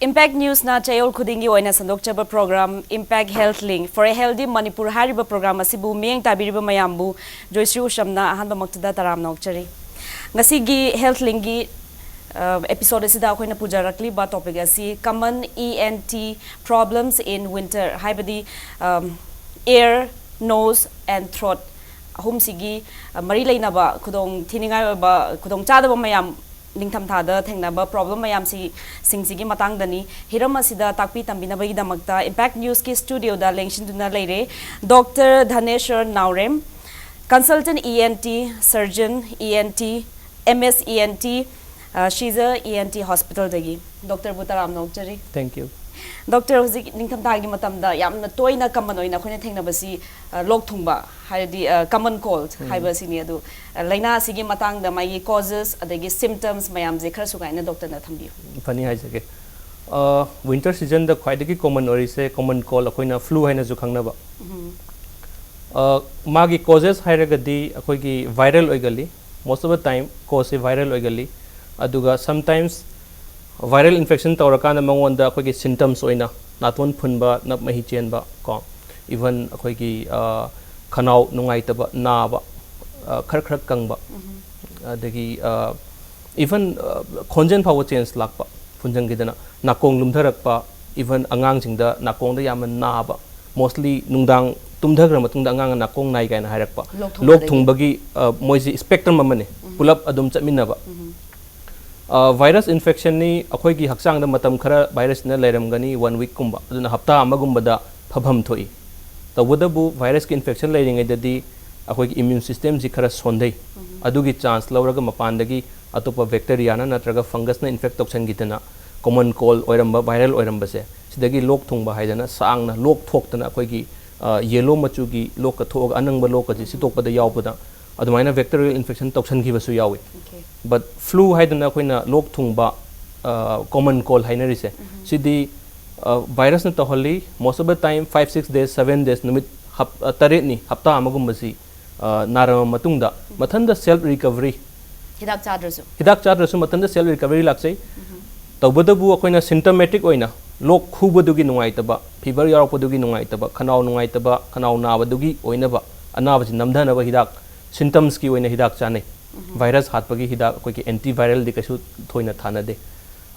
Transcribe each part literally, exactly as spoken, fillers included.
Impact Newsꯅ ꯆꯌꯣꯜ ꯈꯨꯗꯤꯡꯒꯤ ꯑꯣꯏꯅ ꯁꯟꯗꯣꯛꯆꯕ program Impact Health Link for a Healthy Manipur ꯍꯥꯏꯔꯤꯕ program ꯑꯁꯤꯕꯨ ꯃꯤꯠꯌꯦꯡ ꯇꯥꯕꯤꯔꯤꯕ ꯃꯌꯥꯝꯕꯨ ꯖꯣꯏꯁ꯭ꯔꯤ ꯎꯁꯝꯅ ꯑꯍꯥꯟꯕꯃꯛꯇꯗ ꯇꯔꯥꯝꯅ ꯑꯣꯛꯆꯔꯤ꯫ ꯉꯁꯤꯒꯤ Health Linkꯀꯤ episode ꯑꯁꯤꯗ ꯑꯩꯈꯣꯏꯅ ꯄꯨꯖꯔꯛꯂꯤꯕ topic ꯑꯁꯤ common E N T problems in winter, ꯍꯥꯏꯕꯗꯤ ear, nose and throat ꯑꯍꯨꯝꯁꯤꯒꯤ ꯃꯔꯤ ꯂꯩꯅꯕ ꯈꯨꯗꯣꯡ ꯊꯤꯅꯤꯡꯉꯥꯏ ꯑꯣꯏꯕ ꯈꯨꯗꯣꯡ ꯆꯥꯗꯕ ꯃꯌꯥꯝ, ꯅꯤꯡꯊꯝꯊꯥꯗ ꯊꯦꯡꯅꯕ problem ꯃꯌꯥꯝꯁꯤ ꯁꯤꯡꯁꯤꯒꯤ ꯃꯇꯥꯡꯗꯅꯤ꯫ ꯍꯤꯔꯝ ꯑꯁꯤꯗ ꯇꯥꯛꯄꯤ ꯇꯝꯕꯤꯅꯕꯒꯤꯗꯃꯛꯇ Impact Newsꯀꯤ studioꯗ ꯂꯦꯡꯁꯤꯟꯗꯨꯅ ꯂꯩꯔꯦ Doctor ꯙꯅꯦꯁ꯭ꯋꯔ ꯅꯥꯎꯔꯦꯝ, consultant E N T surgeon, E N T, M S E N T, ꯁꯤꯖ E N T hospitalꯗꯒꯤ꯫ Doctorꯕꯨ ꯇꯔꯥꯝꯅ ꯑꯣꯛꯆꯔꯤ꯫ Thank you. Doctor, ꯍꯧꯖꯤꯛ ꯅꯤꯡꯊꯝꯊꯥꯒꯤ ꯃꯇꯝꯗ ꯌꯥꯝꯅ ꯇꯣꯏꯅ common ꯑꯣꯏꯅ ꯑꯩꯈꯣꯏꯅ ꯊꯦꯡꯅꯕꯁꯤ ꯂꯣꯛ ꯊꯨꯡꯕ, ꯍꯥꯏꯗꯤ common cold ꯍꯥꯏꯕꯁꯤꯅꯤ꯫ ꯑꯗꯨ ꯂꯥꯏꯅꯥ ꯑꯁꯤꯒꯤ ꯃꯇꯥꯡꯗ ꯃꯥꯒꯤ causes ꯑꯗꯒꯤ symptoms ꯃꯌꯥꯝꯁꯦ ꯈꯔꯁꯨ ꯀꯥꯏꯅ doctorꯅ ꯊꯝꯕꯤꯌꯨ꯫ ꯐꯅꯤ ꯍꯥꯏꯖꯒꯦ꯫ Winter seasonꯗ ꯈ꯭ꯋꯥꯏꯗꯒꯤ common ꯑꯣꯏꯔꯤꯁꯦ common cold, ꯑꯩꯈꯣꯏꯅ flu ꯍꯥꯏꯅꯁꯨ ꯈꯪꯅꯕ꯫ ꯃꯥꯒꯤ causes ꯍꯥꯏꯔꯒꯗꯤ ꯑꯩꯈꯣꯏꯒꯤ viral ꯑꯣꯏꯒꯜꯂꯤ, most of the time causeꯁꯦ viral ꯑꯣꯏꯒꯜꯂꯤ꯫ ꯑꯗꯨꯒ sometimes viral infection ꯇꯧꯔꯀꯥꯟꯗ ꯃꯉꯣꯟꯗ ꯑꯩꯈꯣꯏꯒꯤ symptoms ꯑꯣꯏꯅ ꯅꯥꯇꯣꯟ ꯐꯨꯟꯕ, ꯅꯞ ꯃꯍꯤ ꯆꯦꯟꯕ ꯀꯣ, even ꯑꯩꯈꯣꯏꯒꯤ ꯈꯅꯥꯎ ꯅꯨꯡꯉꯥꯏꯇꯕ, ꯅꯥꯕ, ꯈꯔ ꯈꯔ ꯀꯪꯕ, ꯑꯗꯒꯤ even ꯈꯣꯟꯖꯦꯜ ꯐꯥꯎꯕ change ꯂꯥꯛꯄ, ꯐꯨꯟꯖꯟꯈꯤꯗꯅ ꯅꯥꯀꯣꯡ ꯂꯨꯝꯊꯔꯛꯄ, even ꯑꯉꯥꯡꯁꯤꯡꯗ ꯅꯥꯀꯣꯡꯗ ꯌꯥꯝꯅ ꯅꯥꯕ, mostly ꯅꯨꯡꯗꯥꯡ ꯇꯨꯝꯊꯈ꯭ꯔ ꯃꯇꯨꯡꯗ ꯑꯉꯥꯡꯅ ꯅꯥꯀꯣꯡ ꯅꯥꯏ ꯀꯥꯏꯅ ꯍꯥꯏꯔꯛꯄ꯫ ꯂꯣꯛ ꯂꯣꯛ ꯊꯨꯡꯕꯗꯒꯤ꯫ ꯊꯨꯡꯕꯒꯤ ꯃꯣꯏꯁꯤ spectrum ꯑꯃꯅꯤ, ꯄꯨꯂꯞ ꯑꯗꯨꯝ ꯆꯠꯃꯤꯟꯅꯕ꯫ Virus infectionꯅꯤ, ꯑꯩꯈꯣꯏꯒꯤ ꯍꯛꯆꯥꯡꯗ ꯃꯇꯝ ꯈꯔ virusꯅ ꯂꯩꯔꯝꯒꯅꯤ, one weekꯀꯨꯝꯕ, ꯑꯗꯨꯅ ꯍꯞꯇꯥ ꯑꯃꯒꯨꯝꯕꯗ ꯐꯐꯝ ꯊꯣꯛꯏ꯫ ꯇꯧꯕꯇꯕꯨ virusꯀꯤ infection ꯂꯩꯔꯤꯉꯩꯗꯗꯤ ꯑꯩꯈꯣꯏꯒꯤ immune systemꯁꯤ ꯈꯔ ꯁꯣꯟꯊꯩ꯫ ꯑꯗꯨꯒꯤ chance ꯂꯧꯔꯒ ꯃꯄꯥꯟꯗꯒꯤ ꯑꯇꯣꯞꯄ bacteriaꯅ ꯅꯠꯇ꯭ꯔꯒ fungusꯅ infect ꯇꯧꯁꯟꯈꯤꯗꯅ common cold ꯑꯣꯏꯔꯝꯕ, viral ꯑꯣꯏꯔꯝꯕꯁꯦ, ꯁꯤꯗꯒꯤ ꯂꯣꯛ ꯊꯨꯡꯕ ꯍꯥꯏꯗꯅ ꯁꯥꯡꯅ ꯂꯣꯛ ꯊꯣꯛꯇꯅ ꯑꯩꯈꯣꯏꯒꯤ yellow ꯃꯆꯨꯒꯤ ꯂꯣꯛꯀ ꯊꯣꯛꯑꯒ ꯑꯅꯪꯕ ꯂꯣꯛꯀꯁꯤ ꯁꯤꯠꯇꯣꯛꯄꯗ ꯌꯥꯎꯕꯗ ꯑꯗꯨꯃꯥꯏꯅ bacterial infection ꯇꯧꯁꯟꯈꯤꯕꯁꯨ ꯌꯥꯎꯏ꯫ Okay. But flu ꯍꯥꯏꯗꯅ ꯑꯩꯈꯣꯏꯅ ꯂꯣꯛ ꯊꯨꯡꯕ, common cold ꯍꯥꯏꯅꯔꯤꯁꯦ, ꯁꯤꯗꯤ virusꯅ ꯇꯧꯍꯜꯂꯤ꯫ Most of the time five six days, seven days, ꯅꯨꯃꯤꯠ ꯇꯔꯦꯠꯅꯤ, ꯍꯞꯇꯥ ꯑꯃꯒꯨꯝꯕꯁꯤ ꯅꯥꯔꯕ ꯃꯇꯨꯡꯗ ꯃꯊꯟꯇ self recovery, ꯍꯤꯗꯥꯛ ꯆꯥꯗ꯭ꯔꯁꯨ꯫ ꯍꯤꯗꯥꯛ ꯆꯥꯗ꯭ꯔꯁꯨ ꯃꯊꯟꯇ self recovery ꯂꯥꯛꯆꯩ꯫ ꯇꯧꯕꯇꯕꯨ ꯑꯩꯈꯣꯏꯅ ꯁꯤꯝꯇꯃꯦꯇꯤꯛ ꯑꯣꯏꯅ ꯂꯣꯛ ꯈꯨꯕꯗꯨꯒꯤ ꯅꯨꯡꯉꯥꯏꯇꯕ, ꯐꯤꯚꯔ ꯌꯥꯎꯔꯛꯄꯗꯨꯒꯤ ꯅꯨꯡꯉꯥꯏꯇꯕ, ꯈꯅꯥꯎ ꯅꯨꯡꯉꯥꯏꯇꯕ, ꯈꯅꯥꯎ ꯅꯥꯕꯗꯨꯒꯤ ꯑꯣꯏꯅꯕ ꯑꯅꯥꯕꯁꯤ ꯅꯝꯊꯅꯕ ꯍꯤꯗꯥꯛ, ꯁꯤꯝꯇꯝꯁꯀꯤ ꯑꯣꯏꯅ ꯍꯤꯗꯥꯛ ꯆꯥꯅꯩ꯫ ꯚꯥꯏꯔꯁ ꯍꯥꯠꯄꯒꯤ ꯍꯤꯗꯥꯛ, ꯑꯩꯈꯣꯏꯒꯤ ꯑꯦꯟꯇꯤ ꯚꯥꯏꯔꯦꯜꯗꯤ ꯀꯩꯁꯨ ꯊꯣꯏꯅ ꯊꯥꯅꯗꯦ꯫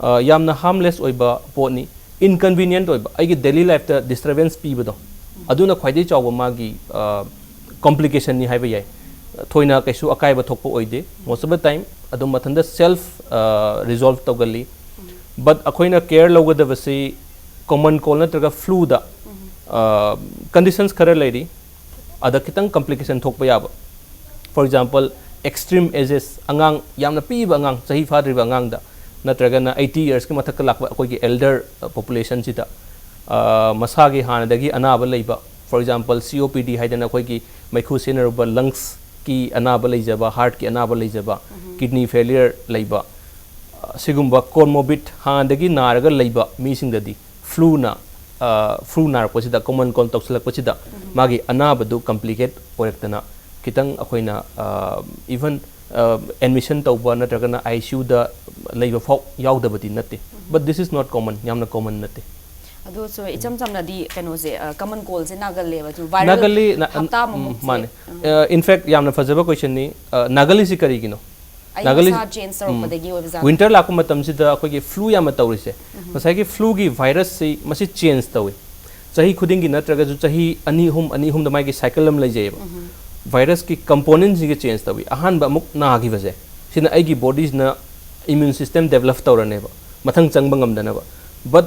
ꯑ, ꯌꯥꯝꯅ ꯍꯥꯔꯝꯂꯦꯁ ꯑꯣꯏꯕ ꯄꯣꯠꯅꯤ, ꯏꯟꯀꯟꯚꯤꯅꯤꯌꯦꯟꯠ ꯑꯣꯏꯕ, ꯑꯩꯒꯤ ꯗꯦꯂꯤ ꯂꯥꯏꯐꯇ ꯗꯤꯁꯇꯔꯕꯦꯟꯁ ꯄꯤꯕꯗꯣ, ꯑꯗꯨꯅ ꯈ꯭ꯋꯥꯏꯗꯒꯤ ꯆꯥꯎꯕ ꯃꯥꯒꯤ ꯀꯣꯝꯄ꯭ꯂꯤꯀꯦꯁꯟꯅꯤ ꯍꯥꯏꯕ ꯌꯥꯏ꯫ ꯊꯣꯏꯅ ꯀꯩꯁꯨ ꯑꯀꯥꯏꯕ ꯊꯣꯛꯄ ꯑꯣꯏꯗꯦ, most of the time ꯑꯗꯨꯝ ꯃꯊꯟꯇ ꯁꯦꯜꯐ ꯔꯤꯖꯣꯜꯚ ꯇꯧꯒꯜꯂꯤ꯫ ꯕꯠ ꯑꯩꯈꯣꯏꯅ ꯀꯦꯌꯔ ꯂꯧꯒꯗꯕꯁꯤ ꯀꯣꯃꯟ ꯀꯣꯜ ꯅꯠꯇ꯭ꯔꯒ ꯐ꯭ꯂꯨꯗ ꯀꯟꯗꯤꯁꯟꯁ ꯈꯔ ꯂꯩꯔꯤ, ꯑꯗ ꯈꯤꯇꯪ ꯀꯝꯄ꯭ꯂꯤꯀꯦꯁꯟ ꯊꯣꯛꯄ ꯌꯥꯕ꯫ ꯐꯣꯔ ꯑꯦꯛꯖꯥꯝꯄꯜ, ꯑꯦꯛꯁꯇ꯭ꯔꯤꯝ ꯑꯦꯖꯦꯁ, ꯑꯉꯥꯡ ꯌꯥꯝꯅ ꯄꯤꯛꯏꯕ ꯑꯉꯥꯡ, ꯆꯍꯤ ꯐꯥꯗ꯭ꯔꯤꯕ ꯑꯉꯥꯡꯗ, ꯅꯠꯇ꯭ꯔꯒꯅ ꯑꯩꯠꯇꯤ ꯌꯔꯁꯀꯤ ꯃꯊꯛꯇ ꯂꯥꯛꯄ ꯑꯩꯈꯣꯏꯒꯤ ꯑꯦꯜꯗꯔ ꯄꯣꯄꯨꯂꯦꯁꯟꯁꯤꯗ, ꯑ, ꯃꯁꯥꯒꯤ ꯍꯥꯟꯅꯗꯒꯤ ꯑꯅꯥꯕ ꯂꯩꯕ, ꯐꯣꯔ ꯑꯦꯛꯖꯥꯝꯄꯜ, ꯁꯤ ꯑꯣ ꯄꯤ ꯗꯤ ꯍꯥꯏꯗꯅ ꯑꯩꯈꯣꯏꯒꯤ ꯃꯩꯈꯨ ꯁꯤꯖꯤꯟꯅꯔꯨꯕ, ꯂꯪꯁꯀꯤ ꯑꯅꯥꯕ ꯂꯩꯖꯕ, ꯍꯥꯔꯠꯀꯤ ꯑꯅꯥꯕ ꯂꯩꯖꯕ, ꯀꯤꯗꯅꯤ ꯐꯦꯂꯤꯌꯔ ꯂꯩꯕ, ꯑ, ꯁꯤꯒꯨꯝꯕ ꯀꯣꯃꯣꯕꯤꯠ ꯍꯥꯟꯅꯗꯒꯤ ꯅꯥꯔꯒ ꯂꯩꯕ ꯃꯤꯁꯤꯡꯗꯗꯤ ꯐ꯭ꯂꯨꯅ, ꯑ, ꯐ꯭ꯂꯨ ꯅꯥꯔꯛꯄꯁꯤꯗ, ꯀꯣꯃꯟ ꯀꯣꯜ ꯇꯧꯁꯤꯜꯂꯛꯄꯁꯤꯗ, ꯃꯥꯒꯤ ꯑꯅꯥꯕꯗꯨ ꯀꯝꯄ꯭ꯂꯤꯀꯦꯠ ꯑꯣꯏꯔꯛꯇꯅ ꯈꯤꯇꯪ ꯑꯩꯈꯣꯏꯅ, ꯑ, ꯏꯚꯟ, ꯑ, ꯑꯦꯗꯃꯤꯁꯟ ꯇꯧꯕ ꯅꯠꯇ꯭ꯔꯒꯅ ꯑꯥꯏ ꯁꯤ ꯌꯨꯗ ꯂꯩꯕ ꯐꯥꯎ ꯌꯥꯎꯗꯕꯗꯤ ꯅꯠꯇꯦ꯫ But this is not common, ꯌꯥꯝꯅ ꯀꯣꯃꯟ ꯅꯠꯇꯦ꯫ ꯑꯗꯨꯁꯨ ꯏꯆꯝ ꯆꯝꯅꯗꯤ ꯀꯩꯅꯣꯁꯦ, ꯑ, ꯀꯃꯟ ꯀꯣꯜꯁꯦ ꯅꯥꯒꯜꯂꯦꯕ, ꯑꯗꯨ ꯚꯥꯏꯔꯦꯜ ꯅꯥꯒꯜꯂꯤ, ꯅ-, ꯍꯞꯇꯥ ꯎꯝ, ꯑꯃꯃꯨꯛꯁꯦ꯫ ꯃꯥꯅꯦ꯫ ꯑ, ꯏꯟꯐꯦꯛ ꯌꯥꯝꯅ ꯐꯖꯕ ꯀꯣꯏꯁꯟꯅꯤ꯫ ꯑ, ꯅꯥꯒꯜꯂꯤꯁꯤ ꯀꯔꯤꯒꯤꯅꯣ? ꯑꯩ ꯅꯥꯒꯜꯂꯤ-, ꯃꯁꯥ ꯆꯦꯟꯖ ꯎꯝ꯫ ꯇꯧꯔꯛꯄꯗꯒꯤ ꯑꯣꯏꯕ ꯖꯥꯠꯂꯣ? ꯋꯤꯟꯇꯔ ꯂꯥꯛꯄ ꯃꯇꯝꯁꯤꯗ ꯑꯩꯈꯣꯏꯒꯤ ꯐ꯭ꯂꯨ ꯌꯥꯝꯅ ꯇꯧꯔꯤꯁꯦ, ꯉꯁꯥꯏꯒꯤ ꯐ꯭ꯂꯨꯒꯤ ꯚꯥꯏꯔꯁꯁꯤ ꯃꯁꯤ ꯆꯦꯟꯖ ꯇꯧꯏ꯫ ꯆꯍꯤ ꯈꯨꯗꯤꯡꯒꯤ ꯅꯠꯇ꯭ꯔꯒꯁꯨ ꯆꯍꯤ ꯑꯅꯤ ꯑꯍꯨꯝ, ꯑꯅꯤ ꯑꯍꯨꯝꯗ ꯃꯥꯒꯤ ꯁꯥꯏꯀꯜ ꯑꯃ ꯂꯩꯖꯩꯑꯕ꯫ ꯚꯥꯏꯔꯁꯀꯤ ꯀꯝꯄꯣꯅꯦꯟꯁꯤꯡꯁꯦ ꯆꯦꯟꯖ ꯇꯧꯏ꯫ ꯑꯍꯥꯟꯕ ꯑꯃꯨꯛ ꯅꯥꯈꯤꯕꯁꯦ, ꯁꯤꯅ ꯑꯩꯒꯤ ꯕꯣꯗꯤꯁꯤꯅ ꯏꯃ꯭ꯌꯨꯟ ꯁꯤꯁꯇꯦꯝ ꯗꯦꯕꯂꯞ ꯇꯧꯔꯅꯦꯕ, ꯃꯊꯪ ꯆꯪꯕ ꯉꯝꯗꯅꯕ꯫ But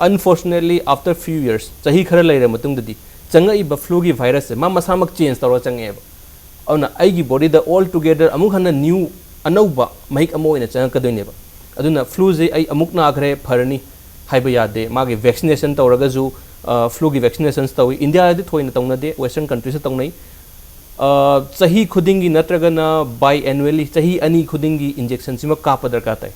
unfortunately, after few years, ꯆꯍꯤ ꯈꯔ ꯂꯩꯔ ꯃꯇꯨꯡꯗꯗꯤ, ꯆꯪꯉꯛꯏꯕ ꯐ꯭ꯂꯨꯒꯤ ꯚꯥꯏꯔꯁꯁꯦ ꯃꯥ ꯃꯁꯥꯃꯛ ꯆꯦꯟꯖ ꯇꯧꯔꯒ ꯆꯪꯉꯛꯑꯦꯕ꯫ ꯑꯗꯨꯅ ꯑꯩꯒꯤ ꯕꯣꯗꯤꯗ ꯑꯣꯜ ꯇꯨꯒꯦꯗꯔ ꯑꯃꯨꯛ ꯍꯟꯅ ꯅ꯭ꯌꯨ, ꯑꯅꯧꯕ ꯃꯍꯤꯛ ꯑꯃ ꯑꯣꯏꯅ ꯆꯪꯉꯛꯀꯗꯣꯏꯅꯦꯕ꯫ ꯑꯗꯨꯅ ꯐ꯭ꯂꯨꯁꯦ ꯑꯩ ꯑꯃꯨꯛ ꯅꯥꯈ꯭ꯔꯦ, ꯐꯔꯅꯤ ꯍꯥꯏꯕ ꯌꯥꯗꯦ꯫ ꯃꯥꯒꯤ ꯚꯦꯛꯁꯤꯅꯦꯁꯟ ꯇꯧꯔꯒꯁꯨ, ꯑ, ꯐ꯭ꯂꯨꯒꯤ ꯚꯦꯛꯁꯤꯅꯦꯁꯟꯁ ꯇꯧꯏ꯫ ꯏꯟꯗꯤꯌꯥꯗꯗꯤ ꯊꯣꯏꯅ ꯇꯧꯅꯗꯦ, ꯋꯦꯁꯇꯔꯟ ꯀꯟꯇ꯭ꯔꯤꯁꯇ ꯇꯧꯅꯩ꯫ ꯑ, ꯆꯍꯤ ꯈꯨꯗꯤꯡꯒꯤ ꯅꯠꯇ꯭ꯔꯒꯅ ꯕꯥꯏ ꯑꯦꯅꯨꯋꯦꯂꯤ, ꯆꯍꯤ ꯑꯅꯤ ꯈꯨꯗꯤꯡꯒꯤ ꯏꯟꯖꯦꯛꯁꯟꯁꯤꯃ ꯀꯥꯞꯄ ꯗꯔꯀꯥꯔ ꯇꯥꯏ꯫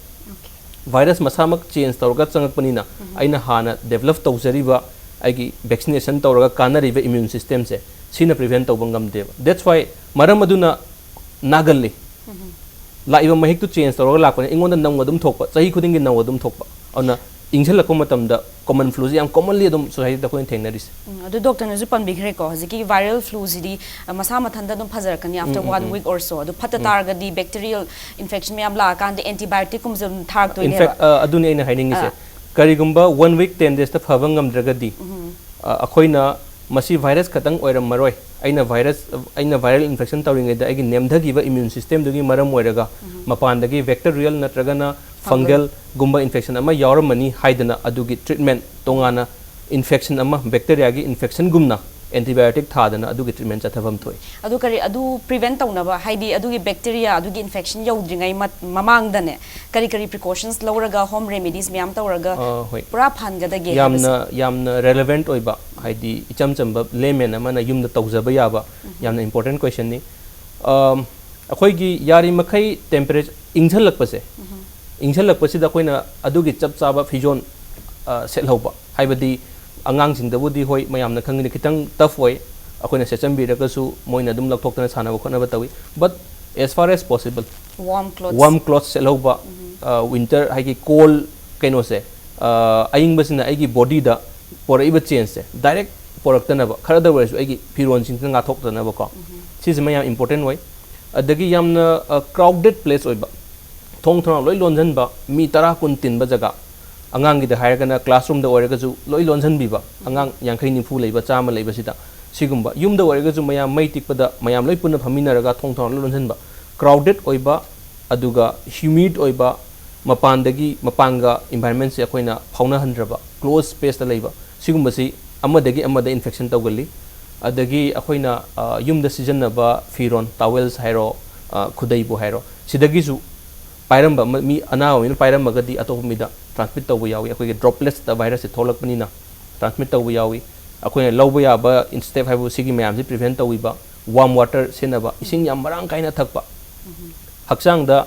ꯚꯥꯏꯔꯁ ꯃꯁꯥꯃꯛ ꯆꯦꯟꯖ ꯇꯧꯔꯒ ꯆꯪꯉꯛꯄꯅꯤꯅ, ꯑꯩꯅ ꯍꯥꯟꯅ ꯗꯦꯕꯂꯞ ꯇꯧꯖꯔꯤꯕ ꯑꯩꯒꯤ ꯚꯦꯛꯁꯤꯅꯦꯁꯟ ꯇꯧꯔꯒ ꯀꯥꯟꯅꯔꯤꯕ ꯏꯃ꯭ꯌꯨꯟ ꯁꯤꯁꯇꯦꯝꯁꯦ, ꯁꯤꯅ ꯄ꯭ꯔꯤꯚꯦꯟ ꯇꯧꯕ ꯉꯝꯗꯦꯕ꯫ That's why, ꯃꯔꯝ ꯑꯗꯨꯅ ꯅꯥꯒꯜꯂꯤ꯫ ꯂꯥꯛꯏꯕ ꯃꯍꯤꯛꯇꯨ ꯆꯦꯟꯖ ꯇꯧꯔꯒ ꯂꯥꯛꯄꯅꯤꯅ ꯑꯩꯉꯣꯟꯗ ꯅꯧꯅ ꯑꯗꯨꯝ ꯊꯣꯛꯄ, ꯆꯍꯤ ꯈꯨꯗꯤꯡꯒꯤ ꯅꯧꯅ ꯑꯗꯨꯝ ꯊꯣꯛꯄ꯫ ꯑꯗꯨꯅ ꯏꯪꯁꯜꯂꯛꯄ ꯃꯇꯝꯗ ꯀꯣꯃꯟ ꯐ꯭ꯂꯨꯁꯤ ꯌꯥꯝ ꯀꯣꯃꯟꯂꯤ ꯑꯗꯨꯝ ꯁꯣꯁꯥꯏꯇꯤꯗ ꯑꯩꯈꯣꯏꯅ ꯊꯦꯡꯅꯔꯤꯁꯦ꯫ ꯎꯝ, ꯑꯗꯨ ꯗꯣꯛꯇꯔꯅꯁꯨ ꯄꯟꯕꯤꯈ꯭ꯔꯦꯀꯣ, ꯍꯧꯖꯤꯛꯀꯤ ꯚꯥꯏꯔꯦꯜ ꯐ꯭ꯂꯨꯁꯤꯗꯤ ꯑ, ꯃꯁꯥ ꯃꯊꯟꯇ ꯑꯗꯨꯝ ꯐꯖꯔꯛꯀꯅꯤ after one week or so꯫ ꯑꯗꯨ ꯐꯠꯇ ꯇꯥꯔꯒꯗꯤ ꯕꯦꯛꯇꯤꯔꯤꯌꯦꯜ ꯏꯟꯐꯦꯛꯁꯟ ꯃꯌꯥꯝ ꯂꯥꯛꯑꯀꯥꯟꯗ ꯑꯦꯟꯇꯤꯕꯥꯏꯑꯣꯇꯤꯛꯀꯨꯝꯕꯁꯦ ꯑꯗꯨꯝ ꯊꯥꯔꯛꯇꯣꯏꯅꯦꯕ꯫ ꯏꯟꯐꯦꯛ ꯑꯗꯨꯅꯤ ꯑꯩꯅ ꯍꯥꯏꯅꯤꯡꯉꯤꯁꯦ꯫ ꯀꯔꯤꯒꯨꯝꯕ ꯋꯥꯟ ꯋꯤꯛ ꯇꯦꯟ ꯗꯦꯖꯇ ꯐꯕ ꯉꯝꯗ꯭ꯔꯒꯗꯤ ꯑ, ꯑꯩꯈꯣꯏꯅ ꯃꯁꯤ ꯚꯥꯏꯔꯁ ꯈꯛꯇꯪ ꯑꯣꯏꯔꯝꯃꯔꯣꯏ꯫ ꯑꯩꯅ ꯚꯥꯏꯔꯁ ꯑꯩꯅ ꯚꯥꯏꯔꯦꯜ ꯏꯟꯐꯦꯛꯁꯟ ꯇꯧꯔꯤꯉꯩꯗ ꯑꯩꯒꯤ ꯅꯦꯝꯊꯈꯤꯕ ꯏꯃ꯭ꯌꯨꯟ ꯁꯤꯁꯇꯦꯝꯗꯨꯒꯤ ꯃꯔꯝ ꯑꯣꯏꯔꯒ ꯃꯄꯥꯟꯗꯒꯤ ꯕꯦꯛꯇꯔꯤꯌꯦꯜ ꯅꯠꯇ꯭ꯔꯒꯅ ꯐꯪꯒꯜꯒꯨꯝꯕ ꯏꯟꯐꯦꯛꯁꯟ ꯑꯃ ꯌꯥꯎꯔꯝꯃꯅꯤ ꯍꯥꯏꯗꯅ ꯑꯗꯨꯒꯤ ꯇ꯭ꯔꯤꯠꯃꯦꯟ ꯇꯣꯉꯥꯟꯅ ꯏꯟꯐꯦꯛꯁꯟ ꯑꯃ, ꯕꯦꯛꯇꯦꯔꯤꯌꯥꯒꯤ ꯏꯟꯐꯦꯛꯁꯟꯒꯨꯝꯅ ꯑꯦꯟꯇꯤꯕꯥꯏꯑꯣꯇꯤꯛ ꯊꯥꯗꯅ ꯑꯗꯨꯒꯤ ꯇ꯭ꯔꯤꯠꯃꯦꯟ ꯆꯠꯊꯐꯝ ꯊꯣꯛꯏ꯫ ꯑꯗꯨ ꯀꯔꯤ, ꯑꯗꯨ ꯄ꯭ꯔꯤꯚꯦꯟ ꯇꯧꯅꯕ, ꯍꯥꯏꯗꯤ ꯑꯗꯨꯒꯤ ꯕꯦꯛꯇꯤꯔꯤꯌꯥ ꯑꯗꯨꯒꯤ ꯏꯟꯐꯦꯛꯁꯟ ꯌꯧꯗ꯭ꯔꯤꯉꯩ ꯃ- ꯃꯃꯥꯡꯗꯅꯦ ꯀꯔꯤ ꯀꯔꯤ ꯄ꯭ꯔꯤꯀꯣꯁꯟꯁ ꯂꯧꯔꯒ, ꯍꯣꯝ ꯔꯦꯃꯤꯗꯤꯁ ꯃꯌꯥꯝ ꯇꯧꯔꯒ ꯑ, ꯍꯣꯏ꯫ ꯄꯨꯔꯥ ꯐꯍꯟꯒꯗꯒꯦ ꯌꯥꯝꯅ ꯍꯥꯏꯕꯁꯦ? ꯌꯥꯝꯅ ꯔꯦꯂꯦꯚꯦꯟꯠ ꯑꯣꯏꯕ, ꯍꯥꯏꯗꯤ ꯏꯆꯝ ꯆꯝꯕ ꯂꯦꯃꯦꯟ ꯑꯃꯅ ꯌꯨꯝꯗ ꯇꯧꯖꯕ ꯌꯥꯕ ꯌꯥꯝꯅ ꯏꯝꯄꯣꯔꯇꯦꯟ ꯀ꯭ꯋꯦꯁꯟꯅꯤ꯫ ꯑꯝ, ꯑꯩꯈꯣꯏꯒꯤ ꯌꯥꯔꯤꯃꯈꯩ ꯇꯦꯝꯄꯔꯦꯆꯔ ꯏꯪꯁꯜꯂꯛꯄꯁꯦ, ꯏꯪꯁꯜꯂꯛꯄꯁꯤꯗ ꯑꯩꯈꯣꯏꯅ ꯑꯗꯨꯒꯤ ꯆꯞ ꯆꯥꯕ ꯐꯤꯖꯣꯜ ꯑ, ꯁꯦꯠꯍꯧꯕ, ꯍꯥꯏꯕꯗꯤ ꯑꯉꯥꯡꯁꯤꯡꯗꯕꯨꯗꯤ ꯍꯣꯏ ꯃꯌꯥꯝꯅ ꯈꯪꯒꯅꯤ ꯈꯤꯇꯪ ꯇꯐ ꯑꯣꯏ, ꯑꯩꯈꯣꯏꯅ ꯁꯦꯠꯆꯟꯕꯤꯔꯒꯁꯨ ꯃꯣꯏꯅ ꯑꯗꯨꯝ ꯂꯧꯊꯣꯛꯇꯅ ꯁꯥꯟꯅꯕ ꯈꯣꯠꯅꯕ ꯇꯧꯏ꯫ But as far as possible warm clothes. Warm clothes ꯁꯦꯠꯍꯧꯕ, winter ꯍꯥꯏꯗꯤ ꯀꯣꯜ ꯀꯩꯅꯣꯁꯦ, ꯑ, ꯑꯏꯪꯕꯁꯤꯅ ꯑꯩꯒꯤ ꯕꯣꯗꯤꯗ ꯄꯣꯔꯛꯏꯕ ꯆꯦꯟꯖꯁꯦ ꯗꯥꯏꯔꯦꯛ ꯄꯣꯔꯛꯇꯅꯕ, ꯈꯔꯗ ꯑꯣꯏꯔꯁꯨ ꯑꯩꯒꯤ ꯐꯤꯔꯣꯟꯁꯤꯡꯁꯤꯅ ꯉꯥꯛꯊꯣꯛꯇꯅꯕꯀꯣ, ꯁꯤꯁꯤꯃ ꯌꯥꯝ ꯏꯝꯄꯣꯔꯇꯦꯟ ꯑꯣꯏ꯫ ꯑꯗꯒꯤ ꯌꯥꯝꯅ ꯀ꯭ꯔꯥꯎꯗꯦꯠ ꯄ꯭ꯂꯦꯁ ꯑꯣꯏꯕ, ꯊꯣꯡ ꯊꯣꯡꯅꯥꯎ ꯂꯣꯏ ꯂꯣꯟꯁꯤꯟꯕ, ꯃꯤ ꯇꯔꯥ ꯀꯨꯟ ꯇꯤꯟꯕ ꯖꯒꯥ, ꯑꯉꯥꯡꯒꯤꯗ ꯍꯥꯏꯔꯒꯅ ꯀ꯭ꯂꯥꯁꯔꯨꯝꯗ ꯑꯣꯏꯔꯒꯁꯨ ꯂꯣꯏ ꯂꯣꯟꯁꯤꯟꯕꯤꯕ, ꯑꯉꯥꯡ ꯌꯥꯡꯈꯩ ꯅꯤꯐꯨ ꯂꯩꯕ, ꯆꯥꯝꯃ ꯂꯩꯕꯁꯤꯗ꯫ ꯁꯤꯒꯨꯝꯕ ꯌꯨꯝꯗ ꯑꯣꯏꯔꯒꯁꯨ ꯃꯌꯥꯝ ꯃꯩ ꯇꯤꯛꯄꯗ ꯃꯌꯥꯝ ꯂꯣꯏ ꯄꯨꯟꯅ ꯐꯝꯃꯤꯟꯅꯔꯒ ꯊꯣꯡ ꯊꯣꯡꯅꯥꯎ ꯂꯣꯏ ꯂꯣꯟꯁꯤꯟꯕ, ꯀ꯭ꯔꯥꯎꯗꯦꯠ ꯑꯣꯏꯕ, ꯑꯗꯨꯒ ꯍ꯭ꯌꯨꯃꯤꯠ ꯑꯣꯏꯕ, ꯃꯄꯥꯟꯗꯒꯤ ꯃꯄꯥꯟꯒ ꯏꯟꯚꯥꯏꯔꯟꯃꯦꯟꯁꯦ ꯑꯩꯈꯣꯏꯅ ꯐꯥꯎꯅꯍꯟꯗ꯭ꯔꯕ, ꯀ꯭ꯂꯣꯖ ꯁ꯭ꯄꯦꯁꯇ ꯂꯩꯕ, ꯁꯤꯒꯨꯝꯕꯁꯤ ꯑꯃꯗꯒꯤ ꯑꯃꯗ ꯏꯟꯐꯦꯛꯁꯟ ꯇꯧꯒꯜꯂꯤ꯫ ꯑꯗꯒꯤ ꯑꯩꯈꯣꯏꯅ, ꯑ, ꯌꯨꯝꯗ ꯁꯤꯖꯤꯟꯅꯕ ꯐꯤꯔꯣꯟ, ꯇꯥꯋꯦꯜꯁ ꯍꯥꯏꯔꯣ, ꯑ, ꯈꯨꯗꯩꯕꯨ ꯍꯥꯏꯔꯣ, ꯁꯤꯗꯒꯤꯁꯨ ꯄꯥꯏꯔꯝꯕ ꯑꯃ, ꯃꯤ ꯑꯅꯥꯕ ꯃꯤꯅ ꯄꯥꯏꯔꯝꯃꯒꯗꯤ ꯑꯇꯣꯞꯄ ꯃꯤꯗ ꯇ꯭ꯔꯥꯟꯁꯃꯤꯠ ꯇꯧꯕ ꯌꯥꯎꯏ꯫ ꯑꯩꯈꯣꯏꯒꯤ ꯗ꯭ꯔꯣꯞꯂꯦꯠꯁꯇ ꯚꯥꯏꯔꯁꯁꯦ ꯊꯣꯛꯂꯛꯄꯅꯤꯅ ꯇ꯭ꯔꯥꯟꯁꯃꯤꯠ ꯇꯧꯕ ꯌꯥꯎꯏ꯫ ꯑꯩꯈꯣꯏꯅ ꯂꯧꯕ ꯌꯥꯕ ꯁ꯭ꯇꯦꯞ ꯍꯥꯏꯕꯨ ꯁꯤꯒꯤ ꯃꯌꯥꯝꯁꯤ ꯄ꯭ꯔꯤꯚꯦꯟ ꯇꯧꯕꯤꯕ, ꯋꯥꯔꯝ ꯋꯥꯇꯔ ꯁꯤꯖꯤꯟꯅꯕ, ꯏꯁꯤꯡ ꯌꯥꯝ ꯃꯔꯥꯡ ꯀꯥꯏꯅ ꯊꯛꯄ, ꯍꯛꯆꯥꯡꯗ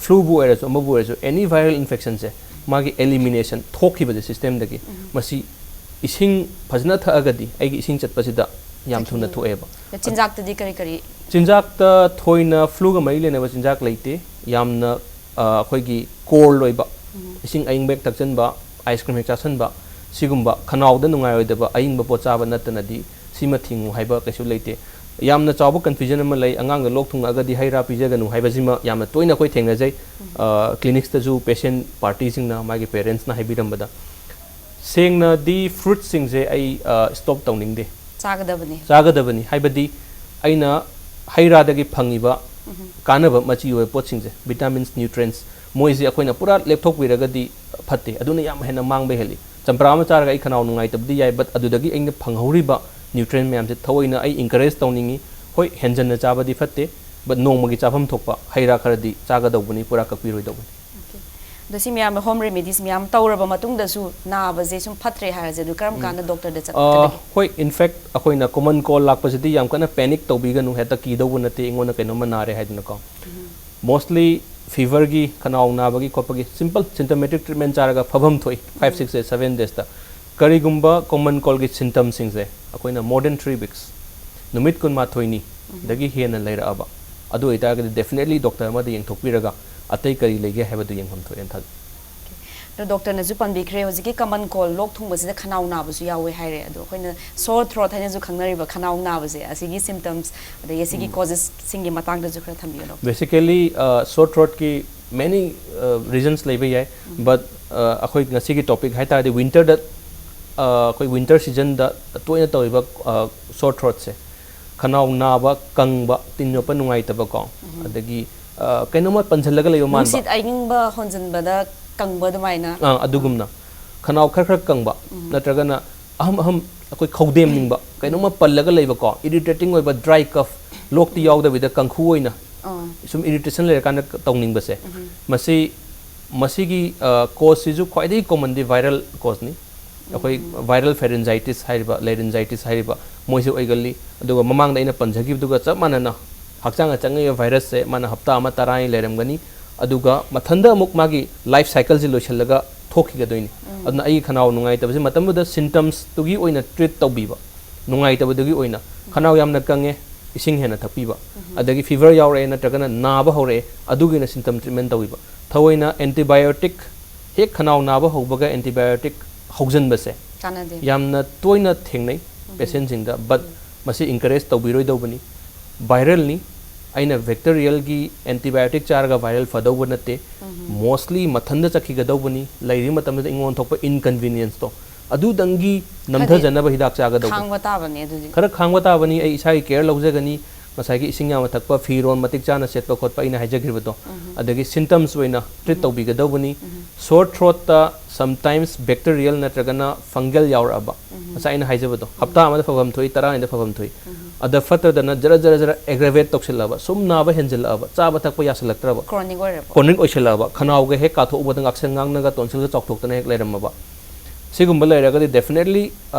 ꯐ꯭ꯂꯨꯕꯨ ꯑꯣꯏꯔꯁꯨ ꯑꯃꯕꯨ ꯑꯣꯏꯔꯁꯨ ꯑꯦꯅꯤ ꯚꯥꯏꯔꯦꯜ ꯏꯟꯐꯦꯛꯁꯟꯁꯦ ꯃꯥꯒꯤ ꯑꯦꯂꯤꯃꯤꯅꯦꯁꯟ ꯊꯣꯛꯈꯤꯕꯁꯦ ꯁꯤꯁꯇꯦꯝꯗꯒꯤ, ꯃꯁꯤ ꯏꯁꯤꯡ ꯐꯖꯅ ꯊꯛꯑꯒꯗꯤ ꯑꯩꯒꯤ ꯏꯁꯤꯡ ꯆꯠꯄꯁꯤꯗ ꯌꯥꯝ ꯊꯨꯅ ꯊꯣꯛꯑꯦꯕ꯫ ꯆꯤꯟꯖꯥꯛꯇꯗꯤ ꯀꯔꯤ ꯀꯔꯤ? ꯆꯤꯟꯖꯥꯛꯇ ꯊꯣꯏꯅ ꯐ꯭ꯂꯨꯒ ꯃꯔꯤ ꯂꯩꯅꯕ ꯆꯤꯟꯖꯥꯛ ꯂꯩꯇꯦ꯫ ꯌꯥꯝꯅ ꯑ, ꯑꯩꯈꯣꯏꯒꯤ ꯀꯣꯜ ꯑꯣꯏꯕ, ꯏꯁꯤꯡ ꯑꯏꯪꯕ ꯍꯦꯛ ꯊꯛꯆꯟꯕ, ꯑꯥꯏꯁ ꯀ꯭ꯔꯤꯝ ꯍꯦꯛ ꯆꯥꯁꯟꯕ, ꯁꯤꯒꯨꯝꯕ ꯈꯅꯥꯎꯗ ꯅꯨꯡꯉꯥꯏꯔꯣꯏꯗꯕ ꯑꯏꯪꯕ ꯄꯣꯠ ꯆꯥꯕ ꯅꯠꯇꯅꯗꯤ ꯁꯤꯃ ꯊꯤꯡꯉꯨ ꯍꯥꯏꯕ ꯀꯩꯁꯨ ꯂꯩꯇꯦ꯫ ꯌꯥꯝꯅ ꯆꯥꯎꯕ ꯀꯟꯐ꯭ꯌꯨꯖꯟ ꯑꯃ ꯂꯩ, ꯑꯉꯥꯡꯗ ꯂꯣꯛ ꯊꯨꯡꯉꯛꯑꯒꯗꯤ ꯍꯩ ꯔꯥ ꯄꯤꯖꯒꯅꯨ ꯍꯥꯏꯕꯁꯤꯃ ꯌꯥꯝꯅ ꯇꯣꯏꯅ ꯑꯩꯈꯣꯏ ꯊꯦꯡꯅꯖꯩ꯫ ꯀ꯭ꯂꯤꯅꯤꯛꯁꯇꯁꯨ ꯄꯦꯁꯦꯟ ꯄꯥꯔꯇꯤꯁꯤꯡꯅ, ꯃꯥꯒꯤ ꯄꯦꯔꯦꯟꯁꯅ ꯍꯥꯏꯕꯤꯔꯝꯕꯗ꯫ ꯁꯦꯡꯅꯗꯤ ꯐ꯭ꯔꯨꯠꯁꯤꯡꯁꯦ ꯑꯩ ꯁ꯭ꯇꯣꯞ ꯇꯧꯅꯤꯡꯗꯦ꯫ ꯆꯥꯒꯗꯕꯅꯤ꯫ ꯆꯥꯒꯗꯕꯅꯤ ꯍꯥꯏꯕꯗꯤ ꯑꯩꯅ ꯍꯩ ꯔꯥꯗꯒꯤ ꯐꯪꯉꯤꯕ ꯀꯥꯟꯅꯕ ꯃꯆꯤ ꯑꯣꯏꯕ ꯄꯣꯠꯁꯤꯡꯁꯦ, ꯚꯤꯇꯥꯃꯤꯟꯁ, ꯅ꯭ꯌꯨꯇ꯭ꯔꯦꯟꯁ, ꯃꯣꯏꯁꯦ ꯑꯩꯈꯣꯏꯅ ꯄꯨꯔꯥ ꯂꯦꯞꯊꯣꯛꯄꯤꯔꯒꯗꯤ ꯐꯠꯇꯦ꯫ ꯑꯗꯨꯅ ꯌꯥꯝ ꯍꯦꯟꯅ ꯃꯥꯡꯕ ꯍꯦꯜꯂꯤ꯫ ꯆꯝꯄ꯭ꯔꯥ ꯑꯃ ꯆꯥꯔꯒ ꯑꯩ ꯈꯅꯥꯎ ꯅꯨꯡꯉꯥꯏꯇꯕꯗꯤ ꯌꯥꯏ, ꯕꯠ ꯑꯗꯨꯗꯒꯤ ꯑꯩꯅ ꯐꯪꯍꯧꯔꯤꯕ ꯅ꯭ꯌꯨꯇ꯭ꯔꯦꯟ ꯃꯌꯥꯝꯁꯦ ꯊꯑꯣꯏꯅ ꯑꯩ ꯏꯟꯀꯔꯦꯖ ꯇꯧꯅꯤꯡꯉꯤ꯫ ꯍꯣꯏ, ꯍꯦꯟꯖꯟꯅ ꯆꯥꯕꯗꯤ ꯐꯠꯇꯦ, ꯕꯠ ꯅꯣꯡꯃꯒꯤ ꯆꯥꯐꯝ ꯊꯣꯛꯄ ꯍꯩ ꯔꯥ ꯈꯔꯗꯤ ꯆꯥꯒꯗꯧꯕꯅꯤ, ꯄꯨꯔꯥ ꯀꯛꯄꯤꯔꯣꯏꯗꯧꯕꯅꯤ꯫ ꯑꯗꯣ ꯁꯤ ꯃꯌꯥꯝ, ꯍꯣꯝ ꯔꯦꯃꯤꯗꯤꯁ ꯃꯌꯥꯝ ꯇꯧꯔꯕ ꯃꯇꯨꯡꯗꯁꯨ ꯅꯥꯕꯁꯦ ꯁꯨꯝ ꯐꯠꯇ꯭ꯔꯦ ꯍꯥꯏꯔꯁꯦ, ꯑꯗꯨ ꯀꯔꯝ ꯀꯥꯟꯗ ꯗꯣꯛꯇꯔꯗ ꯆꯠꯀꯗꯒꯦ? ꯍꯣꯏ, ꯏꯟꯐꯦꯛ ꯑꯩꯈꯣꯏꯅ ꯀꯣꯃꯟ ꯀꯣꯜ ꯂꯥꯛꯄꯁꯤꯗꯤ ꯌꯥꯝ ꯀꯟꯅ ꯄꯦꯅꯤꯛ ꯇꯧꯕꯤꯒꯅꯨ, ꯍꯦꯛꯇ ꯀꯤꯗꯧꯕ ꯅꯠꯇꯦ ꯑꯩꯉꯣꯟꯗ ꯀꯩꯅꯣꯝꯃ ꯅꯥꯔꯦ ꯍꯥꯏꯗꯅꯀꯣ꯫ ꯃꯣꯁꯂꯤ ꯐꯤꯚꯔꯒꯤ, ꯈꯅꯥꯎ ꯅꯥꯕꯒꯤ ꯈꯣꯠꯄꯒꯤ ꯁꯤꯝꯄꯜ ꯁꯤꯝꯇꯃꯦꯇꯤꯛ ꯇ꯭ꯔꯤꯠꯃꯦꯟ ꯆꯥꯔꯒ ꯐꯐꯝ ꯊꯣꯛꯏ, ꯐꯥꯏꯚ ꯁꯤꯛꯁ ꯗꯦꯖ, ꯁꯚꯦꯟ ꯗꯦꯖꯇ꯫ ꯀꯔꯤꯒꯨꯝꯕ ꯀꯣꯃꯟ ꯀꯣꯜꯒꯤ ꯁꯤꯝꯇꯝꯁꯤꯡꯁꯦ ꯑꯩꯈꯣꯏꯅ ꯃꯣꯔ ꯗꯦꯟ ꯊ꯭ꯔꯤ ꯋꯤꯛꯁ, ꯅꯨꯃꯤꯠ ꯀꯨꯟꯃꯥꯊꯣꯏꯅꯤ ꯗꯒꯤ ꯍꯦꯟꯅ ꯂꯩꯔꯛꯑꯕ, ꯑꯗꯨ ꯑꯣꯏꯇꯥꯔꯒꯗꯤ ꯗꯦꯐꯤꯅꯦꯠꯂꯤ ꯗꯣꯛꯇꯔ ꯑꯃꯗ ꯌꯦꯡꯊꯣꯛꯄꯤꯔꯒ ꯑꯇꯩ ꯀꯔꯤ ꯂꯩꯒꯦ ꯍꯥꯏꯕꯗꯨ ꯌꯦꯡꯐꯝ ꯊꯣꯛꯑꯦꯅ ꯊꯥꯖꯩ꯫ ꯑꯗꯣ ꯗꯣꯛꯇꯔꯅꯁꯨ ꯄꯟꯕꯤꯈ꯭ꯔꯦ, ꯍꯧꯖꯤꯛꯀꯤ ꯀꯃꯟ ꯀꯣꯜ, ꯂꯣꯛ ꯊꯨꯡꯕꯁꯤꯗ ꯈꯅꯥꯎ ꯅꯥꯕꯁꯨ ꯌꯥꯎꯋꯦ ꯍꯥꯏꯔꯦ꯫ ꯑꯗꯣ ꯑꯩꯈꯣꯏꯅ ꯁꯣꯔ ꯊ꯭ꯔꯣꯠ ꯍꯥꯏꯅꯁꯨ ꯈꯪꯅꯔꯤꯕ ꯈꯅꯥꯎ ꯅꯥꯕꯁꯦ, ꯑꯁꯤꯒꯤ ꯁꯤꯝꯇꯝꯁ ꯑꯗꯒꯤ ꯑꯁꯤꯒꯤ ꯀꯣꯖꯦꯁꯁꯤꯡꯒꯤ ꯃꯇꯥꯡꯗꯁꯨ ꯈꯔ ꯊꯝꯕꯤꯌꯨ, ꯗꯣꯛꯇꯔ꯫ ꯕꯦꯁꯤꯀꯦꯂꯤ ꯁꯣꯔ ꯊ꯭ꯔꯣꯠꯀꯤ ꯃꯦꯅꯤ ꯔꯤꯖꯟꯁ ꯂꯩꯕ ꯌꯥꯏ, ꯕꯠ ꯑꯩꯈꯣꯏ ꯉꯁꯤꯒꯤ ꯇꯣꯄꯤꯛ ꯍꯥꯏ ꯇꯥꯔꯗꯤ ꯋꯤꯟꯇꯔꯗ, ꯑꯩꯈꯣꯏ ꯋꯤꯟꯇꯔ ꯁꯤꯖꯟꯗ ꯇꯣꯏꯅ ꯇꯧꯔꯤꯕ ꯁꯣꯔ ꯊ꯭ꯔꯣꯠꯁꯦ, ꯈꯅꯥꯎ ꯅꯥꯕ, ꯀꯪꯕ, ꯇꯤꯟ ꯌꯣꯠꯄ ꯅꯨꯡꯉꯥꯏꯇꯕꯀꯣ, ꯑꯗꯒꯤ ꯑ, ꯀꯩꯅꯣꯝꯃ ꯄꯟꯁꯤꯜꯂꯒ ꯂꯩꯕ ꯃꯥꯟꯕ꯫ ꯅꯨꯡꯁꯤꯠ ꯑꯏꯪꯕ ꯍꯣꯟꯖꯤꯟꯕꯗ ꯀꯪꯕ ꯑꯗꯨꯃꯥꯏꯅ꯫ ꯑꯥ, ꯑꯗꯨꯒꯨꯝꯅ ꯈꯅꯥꯎ ꯈꯔ ꯈꯔ ꯀꯪꯕ, ꯅꯠꯇ꯭ꯔꯒꯅ ꯑꯍꯝ ꯑꯍꯝ ꯑꯩꯈꯣꯏ ꯈꯧꯗꯦꯝꯅꯤꯡꯕ, ꯀꯩꯅꯣꯝꯃ ꯄꯜꯂꯒ ꯂꯩꯕꯀꯣ, ꯏꯔꯤꯇꯦꯇꯤꯡ ꯑꯣꯏꯕ, ꯗ꯭ꯔꯥꯏ ꯀꯐ, ꯂꯣꯛꯇꯤ ꯌꯥꯎꯗꯕꯤꯗ ꯀꯪꯈꯨ ꯑꯣꯏꯅ ꯑꯥ꯫ ꯁꯨꯝ ꯏꯔꯤꯇꯦꯁꯟ ꯂꯩꯔꯀꯥꯟꯗ ꯇꯧꯅꯤꯡꯕꯁꯦ, ꯃꯁꯤ, ꯃꯁꯤꯒꯤ ꯀꯣꯖꯁꯤꯁꯨ ꯈ꯭ꯋꯥꯏꯗꯒꯤ ꯀꯣꯃꯟꯗꯤ ꯚꯥꯏꯔꯦꯜ ꯀꯣꯖꯅꯤ꯫ ꯑꯩꯈꯣꯏ ꯚꯥꯏꯔꯦꯜ ꯐꯦꯔꯤꯟꯖꯥꯏꯇꯤꯁ ꯍꯥꯏꯔꯤꯕ, ꯂꯦꯔꯤꯟꯖꯥꯏꯇꯤꯁ ꯍꯥꯏꯔꯤꯕ, ꯃꯣꯏꯁꯦ ꯑꯣꯏꯒꯜꯂꯤ꯫ ꯑꯗꯨꯒ ꯃꯃꯥꯡꯗ ꯑꯩꯅ ꯄꯟꯖꯈꯤꯕꯗꯨꯒ ꯆꯞ ꯃꯥꯟꯅꯅ ꯍꯛꯆꯥꯡꯗ ꯆꯪꯉꯛꯏꯕ ꯚꯥꯏꯔꯁꯁꯦ ꯃꯥꯅ ꯍꯞꯇꯥ ꯑꯃ, ꯇꯔꯥꯅꯤ ꯂꯩꯔꯝꯒꯅꯤ, ꯑꯗꯨꯒ ꯃꯊꯟꯇ ꯑꯃꯨꯛ ꯃꯥꯒꯤ ꯂꯥꯏꯐ ꯁꯥꯏꯀꯜꯁꯦ ꯂꯣꯏꯁꯤꯜꯂꯒ ꯊꯣꯛꯈꯤꯒꯗꯣꯏꯅꯤ꯫ ꯑꯗꯨꯅ ꯑꯩꯒꯤ ꯈꯅꯥꯎ ꯅꯨꯡꯉꯥꯏꯇꯕꯁꯦ ꯃꯇꯝꯗꯨꯗ ꯁꯤꯝꯇꯝꯁꯇꯨꯒꯤ ꯑꯣꯏꯅ ꯇ꯭ꯔꯤꯠ ꯇꯧꯕꯤꯕ, ꯅꯨꯡꯉꯥꯏꯇꯕꯗꯨꯒꯤ ꯑꯣꯏꯅ꯫ ꯈꯅꯥꯎ ꯌꯥꯝꯅ ꯀꯪꯉꯦ, ꯏꯁꯤꯡ ꯍꯦꯟꯅ ꯊꯛꯄꯤꯕ, ꯑꯗꯒꯤ fever ꯌꯥꯎꯔꯛꯑꯦ ꯅꯠꯇ꯭ꯔꯒꯅ ꯅꯥꯕ ꯍꯧꯔꯛꯑꯦ, ꯑꯗꯨꯒꯤ ꯑꯣꯏꯅ symptom treatment ꯇꯧꯕꯤꯕ꯫ ꯊꯑꯣꯏꯅ antibiotic, ꯍꯦꯛ ꯈꯅꯥꯎ ꯅꯥꯕ ꯍꯧꯕꯒ antibiotic ꯍꯧꯖꯤꯟꯕꯁꯦ ꯆꯥꯟꯅꯗꯦ꯫ ꯌꯥꯝꯅ ꯇꯣꯏꯅ ꯊꯦꯡꯅꯩ patientꯁꯤꯡꯗ, but ꯃꯁꯤ encourage ꯇꯧꯕꯤꯔꯣꯏꯗꯧꯕꯅꯤ꯫ Viralꯅꯤ꯫ ꯑꯩꯅ bacterialꯒꯤ antibiotic ꯆꯥꯔꯒ viral ꯐꯗꯧꯕ ꯅꯠꯇꯦ꯫ Mostly ꯃꯊꯟꯇ ꯆꯠꯈꯤꯒꯗꯧꯕꯅꯤ꯫ ꯂꯩꯔꯤꯕ ꯃꯇꯝꯗ ꯑꯩꯉꯣꯟꯗ ꯊꯣꯛꯄ inconvenienceꯇꯣ ꯑꯗꯨꯗꯪꯒꯤ ꯅꯝꯊꯖꯅꯕ ꯍꯤꯗꯥꯛ ꯆꯥꯒꯗꯧꯕꯅꯤ꯫ ꯈꯥꯡꯕ ꯇꯥꯕꯅꯦ ꯑꯗꯨꯗꯤ꯫ ꯈꯔ ꯈꯥꯡꯕ ꯇꯥꯕꯅꯤ꯫ ꯑꯩ ꯏꯁꯥꯒꯤ care ꯂꯧꯖꯒꯅꯤ꯫ ꯉꯁꯥꯏꯒꯤ ꯏꯁꯤꯡ ꯌꯥꯝꯅ ꯊꯛꯄ, ꯐꯤꯔꯣꯜ ꯃꯇꯤꯛ ꯆꯥꯅ ꯁꯦꯠꯄ ꯈꯣꯠꯄ ꯑꯩꯅ ꯍꯥꯏꯖꯈꯤꯕꯗꯣ, ꯑꯗꯒꯤ symptoms ꯑꯣꯏꯅ treat ꯇꯧꯕꯤꯒꯗꯧꯕꯅꯤ꯫ Sore throatꯇ sometimes bacterial ꯅꯠꯇ꯭ꯔꯒꯅ fungal ꯌꯥꯎꯔꯛꯑꯕ, ꯉꯁꯥꯏ ꯑꯩꯅ ꯍꯥꯏꯖꯕꯗꯣ, ꯍꯞꯇꯥ ꯑꯃꯗ ꯐꯐꯝ ꯊꯣꯛꯏ, ꯇꯔꯥꯅꯤꯗ ꯐꯐꯝ ꯊꯣꯛꯏ, ꯑꯗ ꯐꯠꯇꯗꯅ ꯖꯔ ꯖꯔ ꯖꯔ aggravate ꯇꯧꯁꯤꯜꯂꯛꯑꯕ, ꯁꯨꯝ ꯅꯥꯕ ꯍꯦꯟꯖꯤꯜꯂꯛꯑꯕ, ꯆꯥꯕ ꯊꯛꯄ ꯌꯥꯁꯤꯜꯂꯛꯇ꯭ꯔꯕ, Chronic ꯑꯣꯏꯔꯕ꯫ Chronic ꯑꯣꯏꯁꯤꯜꯂꯛꯑꯕ, ꯈꯅꯥꯎꯒ ꯍꯦꯛ ꯀꯥꯊꯣꯛꯎꯕꯗ ꯉꯥꯛꯁꯪ ꯉꯥꯡꯅꯒ tonsilꯒ ꯆꯥꯎꯊꯣꯛꯇꯅ ꯍꯦꯛ ꯂꯩꯔꯝꯃꯕ, ꯁꯤꯒꯨꯝꯕ ꯂꯩꯔꯒꯗꯤ definitely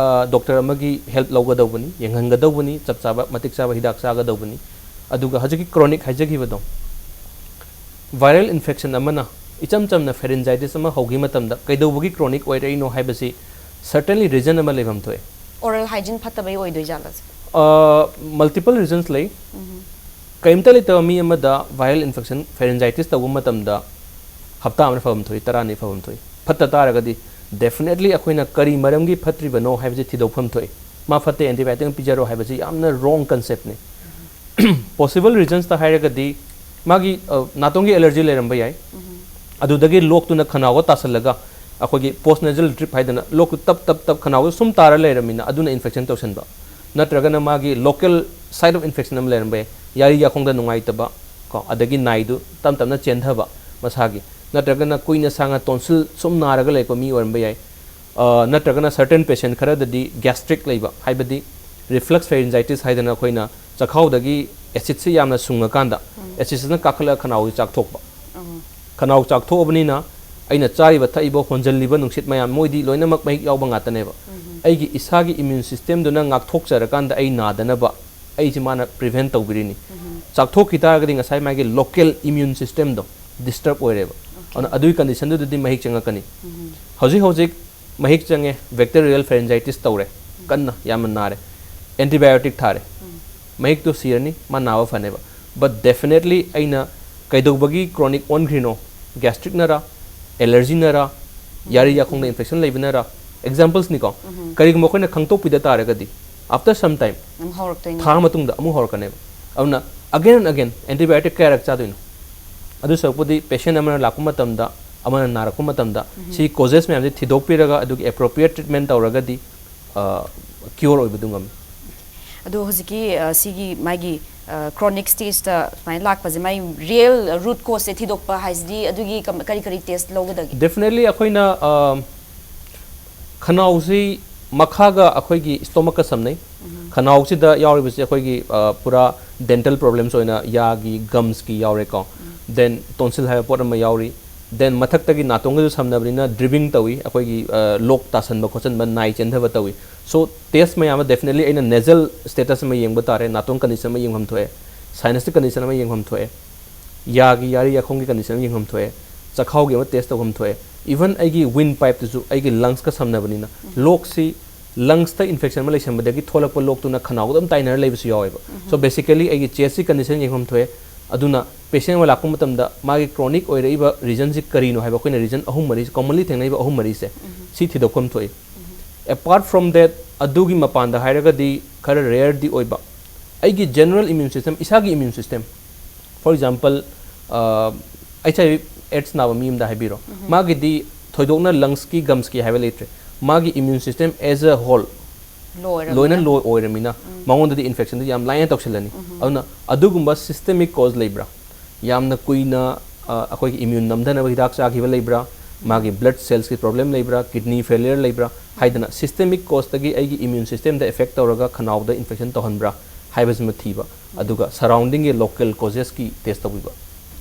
doctor ꯑꯃꯒꯤ help ꯂꯧꯒꯗꯧꯕꯅꯤ, ꯌꯦꯡꯍꯟꯒꯗꯧꯕꯅꯤ, ꯆꯞ ꯆꯥꯕ ꯃꯇꯤꯛ ꯆꯥꯕ ꯍꯤꯗꯥꯛ ꯆꯥꯒꯗꯧꯕꯅꯤ꯫ ꯑꯗꯨꯒ ꯍꯧꯖꯤꯛꯀꯤ chronic ꯍꯥꯏꯖꯈꯤꯕꯗꯣ, viral infection ꯑꯃꯅ ꯏꯆꯝ ꯆꯝꯅ pharyngitis ꯑꯃ ꯍꯧꯈꯤ ꯃꯇꯝꯗ ꯀꯩꯗꯧꯕꯒꯤ chronic ꯑꯣꯏꯔꯛꯏꯅꯣ ꯍꯥꯏꯕꯁꯤ certainly reason ꯑꯃ ꯂꯩꯐꯝ ꯊꯣꯛꯑꯦ꯫ Oral hygiene ꯐꯠꯇꯕꯩ ꯑꯣꯏꯗꯣꯏ ꯖꯥꯠꯂ? ꯑ, multiple reasons ꯂꯩ꯫ ꯀꯔꯤꯝꯇ ꯂꯩꯇꯕ ꯃꯤ ꯑꯃꯗ viral infection, pharyngitis ꯇꯧꯕ ꯃꯇꯝꯗ ꯍꯞꯇꯥ ꯑꯃꯗ ꯐꯐꯝ ꯊꯣꯛꯏ, ꯇꯔꯥꯅꯤ ꯐꯐꯝ ꯊꯣꯛꯏ꯫ ꯐꯠꯇ ꯇꯥꯔꯒꯗꯤ definitely ꯑꯩꯈꯣꯏꯅ ꯀꯔꯤ ꯃꯔꯝꯒꯤ ꯐꯠꯇ꯭ꯔꯤꯕꯅꯣ ꯍꯥꯏꯕꯁꯤ ꯊꯤꯗꯣꯛꯐꯝ ꯊꯣꯛꯏ꯫ ꯃꯥ ꯐꯠꯇꯦ, antibiotic ꯑꯃ ꯄꯤꯖꯔꯣ ꯍꯥꯏꯕꯁꯤ ꯌꯥꯝꯅ wrong conceptꯅꯤ꯫ Possible reasonsꯇ ꯍꯥꯏꯔꯒꯗꯤ ꯃꯥꯒꯤ, ꯑ, ꯅꯥꯇꯣꯟꯒꯤ allergy ꯂꯩꯔꯝꯕ ꯌꯥꯏ꯫ ꯑꯗꯨꯗꯒꯤ ꯂꯣꯛꯇꯨꯅ ꯈꯅꯥꯎꯗ ꯇꯥꯁꯜꯂꯒ ꯑꯩꯈꯣꯏꯒꯤ post nasal drip ꯍꯥꯏꯗꯅ ꯂꯣꯛꯇꯨ ꯇꯞ ꯇꯞ ꯇꯞ ꯈꯅꯥꯎꯗ ꯁꯨꯝ ꯇꯥꯔ ꯂꯩꯔꯝꯃꯤꯅ ꯑꯗꯨꯅ infection ꯇꯧꯁꯟꯕ, ꯅꯠꯇ꯭ꯔꯒꯅ ꯃꯥꯒꯤ local side of infection ꯑꯃ ꯂꯩꯔꯝꯕ ꯌꯥꯏ, ꯌꯥꯔꯤ ꯌꯥꯈꯣꯡꯗ ꯅꯨꯡꯉꯥꯏꯇꯕ ꯀꯣ, ꯑꯗꯒꯤ ꯅꯥꯏꯗꯨ ꯇꯞ ꯇꯞꯅ ꯆꯦꯟꯊꯕ ꯃꯁꯥꯒꯤ, ꯅꯠꯇ꯭ꯔꯒꯅ ꯀꯨꯏꯅ ꯁꯥꯡꯅ tonsil ꯁꯨꯝ ꯅꯥꯔꯒ ꯂꯩꯔꯛꯄ ꯃꯤ ꯑꯣꯏꯔꯝꯕ ꯌꯥꯏ꯫ ꯑ, ꯅꯠꯇ꯭ꯔꯒꯅ certain patient ꯈꯔꯗꯗꯤ gastric ꯂꯩꯕ, ꯍꯥꯏꯕꯗꯤ reflux pharyngitis ꯍꯥꯏꯗꯅ ꯑꯩꯈꯣꯏꯅ ꯆꯈꯥꯎꯗꯒꯤ acidꯁꯤ ꯌꯥꯝꯅ ꯁꯨꯡꯉꯀꯥꯟꯗ acidꯁꯤꯅ ꯀꯥꯈꯠꯂꯒ ꯈꯅꯥꯎꯒꯤ ꯆꯥꯛꯊꯣꯛꯄ꯫ ꯈꯅꯥꯎ ꯆꯥꯛꯊꯣꯛꯑꯕꯅꯤꯅ ꯑꯩꯅ ꯆꯥꯔꯤꯕ ꯊꯛꯏꯕ ꯍꯣꯟꯖꯜꯂꯤꯕ ꯅꯨꯡꯁꯤꯠ ꯃꯌꯥꯝ ꯃꯣꯏꯗꯤ ꯂꯣꯏꯅꯃꯛ ꯃꯍꯤꯛ ꯌꯥꯎꯕ ꯉꯥꯛꯇꯅꯦꯕ꯫ ꯑꯩꯒꯤ ꯏꯁꯥꯒꯤ immune systemꯗꯨꯅ ꯉꯥꯛꯊꯣꯛꯆꯔꯀꯥꯟꯗ ꯑꯩ ꯅꯥꯗꯅꯕ ꯑꯩꯁꯦ ꯃꯥꯅ prevent ꯇꯧꯕꯤꯔꯤꯅꯤ꯫ ꯆꯥꯛꯊꯣꯛꯈꯤ ꯇꯥꯔꯒꯗꯤ ꯉꯁꯥꯏ ꯃꯥꯒꯤ local immune systemꯗꯣ disturb ꯑꯣꯏꯔꯦꯕ꯫ ꯑꯗꯨꯅ ꯑꯗꯨꯒꯤ conditionꯗꯨꯗꯗꯤ ꯃꯍꯤꯛ ꯆꯪꯉꯛꯀꯅꯤ꯫ ꯍꯧꯖꯤꯛ ꯍꯧꯖꯤꯛ ꯃꯍꯤꯛ ꯆꯪꯉꯦ, bacterial pharyngitis ꯇꯧꯔꯦ, ꯀꯟꯅ ꯌꯥꯝꯅ ꯅꯥꯔꯦ, antibiotic ꯊꯥꯔꯦ꯫ ꯃꯍꯤꯛꯇꯨ ꯁꯤꯔꯅꯤ, ꯃꯥ ꯅꯥꯕ ꯐꯅꯦꯕ꯫ But definitely ꯑꯩꯅ ꯀꯩꯗꯧꯕꯒꯤ chronic ꯑꯣꯟꯈ꯭ꯔꯤꯅꯣ? Gastric ꯅꯔ, allergy ꯅꯔ, ꯌꯥꯔꯤ ꯌꯥꯈꯣꯡꯗ infection ꯂꯩꯕꯅꯔ? Examples ꯅꯤꯀꯣ꯫ ꯀꯔꯤꯒꯨꯝꯕ ꯑꯩꯈꯣꯏꯅ ꯈꯪꯗꯣꯛꯄꯤꯗ ꯇꯥꯔꯒꯗꯤ, after some time, ꯑꯗꯨꯝ ꯍꯧꯔꯛꯇꯣꯏꯅꯦ꯫ ꯊꯥ ꯃꯇꯨꯡꯗ ꯑꯃꯨꯛ ꯍꯧꯔꯛꯀꯅꯦꯕ꯫ ꯑꯗꯨꯅ again and again antibiotic ꯀꯌꯥꯔꯛ ꯆꯥꯗꯣꯏꯅꯣ? ꯑꯗꯨ ꯁꯔꯨꯛꯄꯨꯗꯤ patient ꯑꯃꯅ ꯂꯥꯛꯄ ꯃꯇꯝꯗ, ꯑꯃꯅ ꯅꯥꯔꯛꯄ ꯃꯇꯝꯗ, ꯁꯤ causes ꯃꯌꯥꯝꯁꯦ ꯊꯤꯗꯣꯛꯄꯤꯔꯒ ꯑꯗꯨꯒꯤ appropriate treatment ꯇꯧꯔꯒꯗꯤ, ꯑ, cure ꯑꯣꯏꯕꯗꯨ ꯉꯝꯃꯤ꯫ ꯑꯗꯣ ꯍꯧꯖꯤꯛꯀꯤ, ꯑ, ꯁꯤꯒꯤ ꯃꯥꯒꯤ, ꯑ, chronic stageꯇ ꯁꯨꯃꯥꯏꯅ ꯂꯥꯛꯄꯁꯦ, ꯃꯥꯒꯤ real root causeꯁꯦ ꯊꯤꯗꯣꯛꯄ ꯍꯥꯏꯁꯤꯗꯤ ꯑꯗꯨꯒꯤ ꯀꯝ-, ꯀꯔꯤ ꯀꯔꯤ test ꯂꯧꯒꯗꯒꯦ? Definitely ꯑꯩꯈꯣꯏꯅ, ꯑ, ꯈꯅꯥꯎꯁꯤ ꯃꯈꯥꯒ ꯑꯩꯈꯣꯏꯒꯤ stomachꯀ ꯁꯝꯅꯩ꯫ ꯈꯅꯥꯎꯁꯤꯗ ꯌꯥꯎꯔꯤꯕꯁꯤ ꯑꯩꯈꯣꯏꯒꯤ, ꯑ, ꯄꯨꯔꯥ dental problems ꯑꯣꯏꯅ ꯌꯥꯒꯤ, gumsꯀꯤ ꯌꯥꯎꯔꯦꯀꯣ꯫ Then tonsil ꯍꯥꯏꯕ ꯄꯣꯠ ꯑꯃ ꯌꯥꯎꯔꯤ꯫ Then ꯃꯊꯛꯇꯒꯤ ꯅꯥꯇꯣꯟꯒꯁꯨ ꯁꯝꯅꯕꯅꯤꯅ dripping ꯇꯧꯏ, ꯑꯩꯈꯣꯏꯒꯤ, ꯑ, ꯂꯣꯛ ꯇꯥꯁꯟꯕ ꯈꯣꯠꯆꯟꯕ, ꯅꯥꯏ ꯆꯦꯟꯊꯕ ꯇꯧꯏ꯫ So test ꯃꯌꯥꯝ ꯑꯃ definitely ꯑꯩꯅ nasal status ꯑꯃ ꯌꯦꯡꯕ ꯇꯥꯔꯦ, ꯅꯥꯇꯣꯟ condition ꯑꯃ ꯌꯦꯡꯐꯝ ꯊꯣꯛꯑꯦ, sinusꯀꯤ condition ꯑꯃ ꯌꯦꯡꯐꯝ ꯊꯣꯛꯑꯦ, ꯌꯥꯒꯤ ꯌꯥꯔꯤ ꯌꯥꯈꯣꯡꯒꯤ condition ꯑꯃ ꯌꯦꯡꯐꯝ ꯊꯣꯛꯑꯦ, ꯆꯈꯥꯎꯒꯤ ꯑꯃ test ꯇꯧꯐꯝ ꯊꯣꯛꯑꯦ, even ꯑꯩꯒꯤ windpipeꯇꯨꯁꯨ ꯑꯩꯒꯤ lungsꯀ ꯁꯝꯅꯕꯅꯤꯅ ꯂꯣꯛꯁꯤ lungsꯇ infection ꯑꯃ ꯂꯩꯁꯟꯕꯗꯒꯤ ꯊꯣꯛꯂꯛꯄ ꯂꯣꯛꯇꯨꯅ ꯈꯅꯥꯎꯗ ꯑꯗꯨꯝ ꯇꯥꯏꯅꯔ ꯂꯩꯕꯁꯨ ꯌꯥꯎꯋꯦꯕ꯫ So basically ꯑꯩꯒꯤ chestꯀꯤ condition ꯌꯦꯡꯐꯝ ꯊꯣꯛꯑꯦ꯫ ꯑꯗꯨꯅ patient ꯑꯃ ꯂꯥꯛꯄ ꯃꯇꯝꯗ ꯃꯥꯒꯤ chronic ꯑꯣꯏꯔꯛꯏꯕ reasonꯁꯤ ꯀꯔꯤꯅꯣ ꯍꯥꯏꯕ ꯑꯩꯈꯣꯏꯅ reason ꯑꯍꯨꯝ ꯃꯔꯤ, commonly ꯊꯦꯡꯅꯩꯕ ꯑꯍꯨꯝ ꯃꯔꯤꯁꯦ, ꯁꯤ ꯊꯤꯗꯣꯛꯐꯝ ꯊꯣꯛꯏ꯫ Apart from that, ꯑꯗꯨꯒꯤ ꯃꯄꯥꯟꯗ ꯍꯥꯏꯔꯒꯗꯤ ꯈꯔ rareꯗꯤ ꯑꯣꯏꯕ, ꯑꯩꯒꯤ general immune system, ꯏꯁꯥꯒꯤ immune system, for example, ꯑ, HIV AIDS ꯅꯥꯕ ꯃꯤ ꯑꯃꯗ ꯍꯥꯏꯕꯤꯔꯣ, ꯃꯥꯒꯤꯗꯤ ꯊꯣꯏꯗꯣꯛꯅ lungsꯀꯤ, gumsꯀꯤ ꯍꯥꯏꯕ ꯂꯩꯇ꯭ꯔꯦ꯫ ꯃꯥꯒꯤ immune system as a whole Low ꯑꯣꯏꯔꯕꯅꯤꯅ꯫ ꯂꯣꯏꯅ low ꯑꯣꯏꯔꯃꯤꯅ ꯃꯉꯣꯟꯗꯗꯤ infectionꯗꯨ ꯌꯥꯝ ꯂꯥꯏꯅ ꯇꯧꯁꯤꯜꯂꯅꯤ꯫ ꯑꯗꯨꯅ ꯑꯗꯨꯒꯨꯝꯕ systemic cause ꯂꯩꯕ꯭ꯔꯥ? ꯌꯥꯝꯅ ꯀꯨꯏꯅ, ꯑ, ꯑꯩꯈꯣꯏꯒꯤ immune ꯅꯝꯊꯅꯕ ꯍꯤꯗꯥꯛ ꯆꯥꯈꯤꯕ ꯂꯩꯕ꯭ꯔꯥ? ꯃꯥꯒꯤ blood cellsꯀꯤ problem ꯂꯩꯕ꯭ꯔꯥ? Kidney failure ꯂꯩꯕ꯭ꯔꯥ? ꯍꯥꯏꯗꯅ systemic causeꯇꯒꯤ ꯑꯩꯒꯤ immune systemꯗ effect ꯇꯧꯔꯒ ꯈꯅꯥꯎꯗ infection ꯇꯧꯍꯟꯕ꯭ꯔꯥ ꯍꯥꯏꯕꯁꯤꯃ ꯊꯤꯕ꯫ ꯑꯗꯨꯒ surroundingꯒꯤ local causesꯀꯤ test ꯇꯧꯕꯤꯕ꯫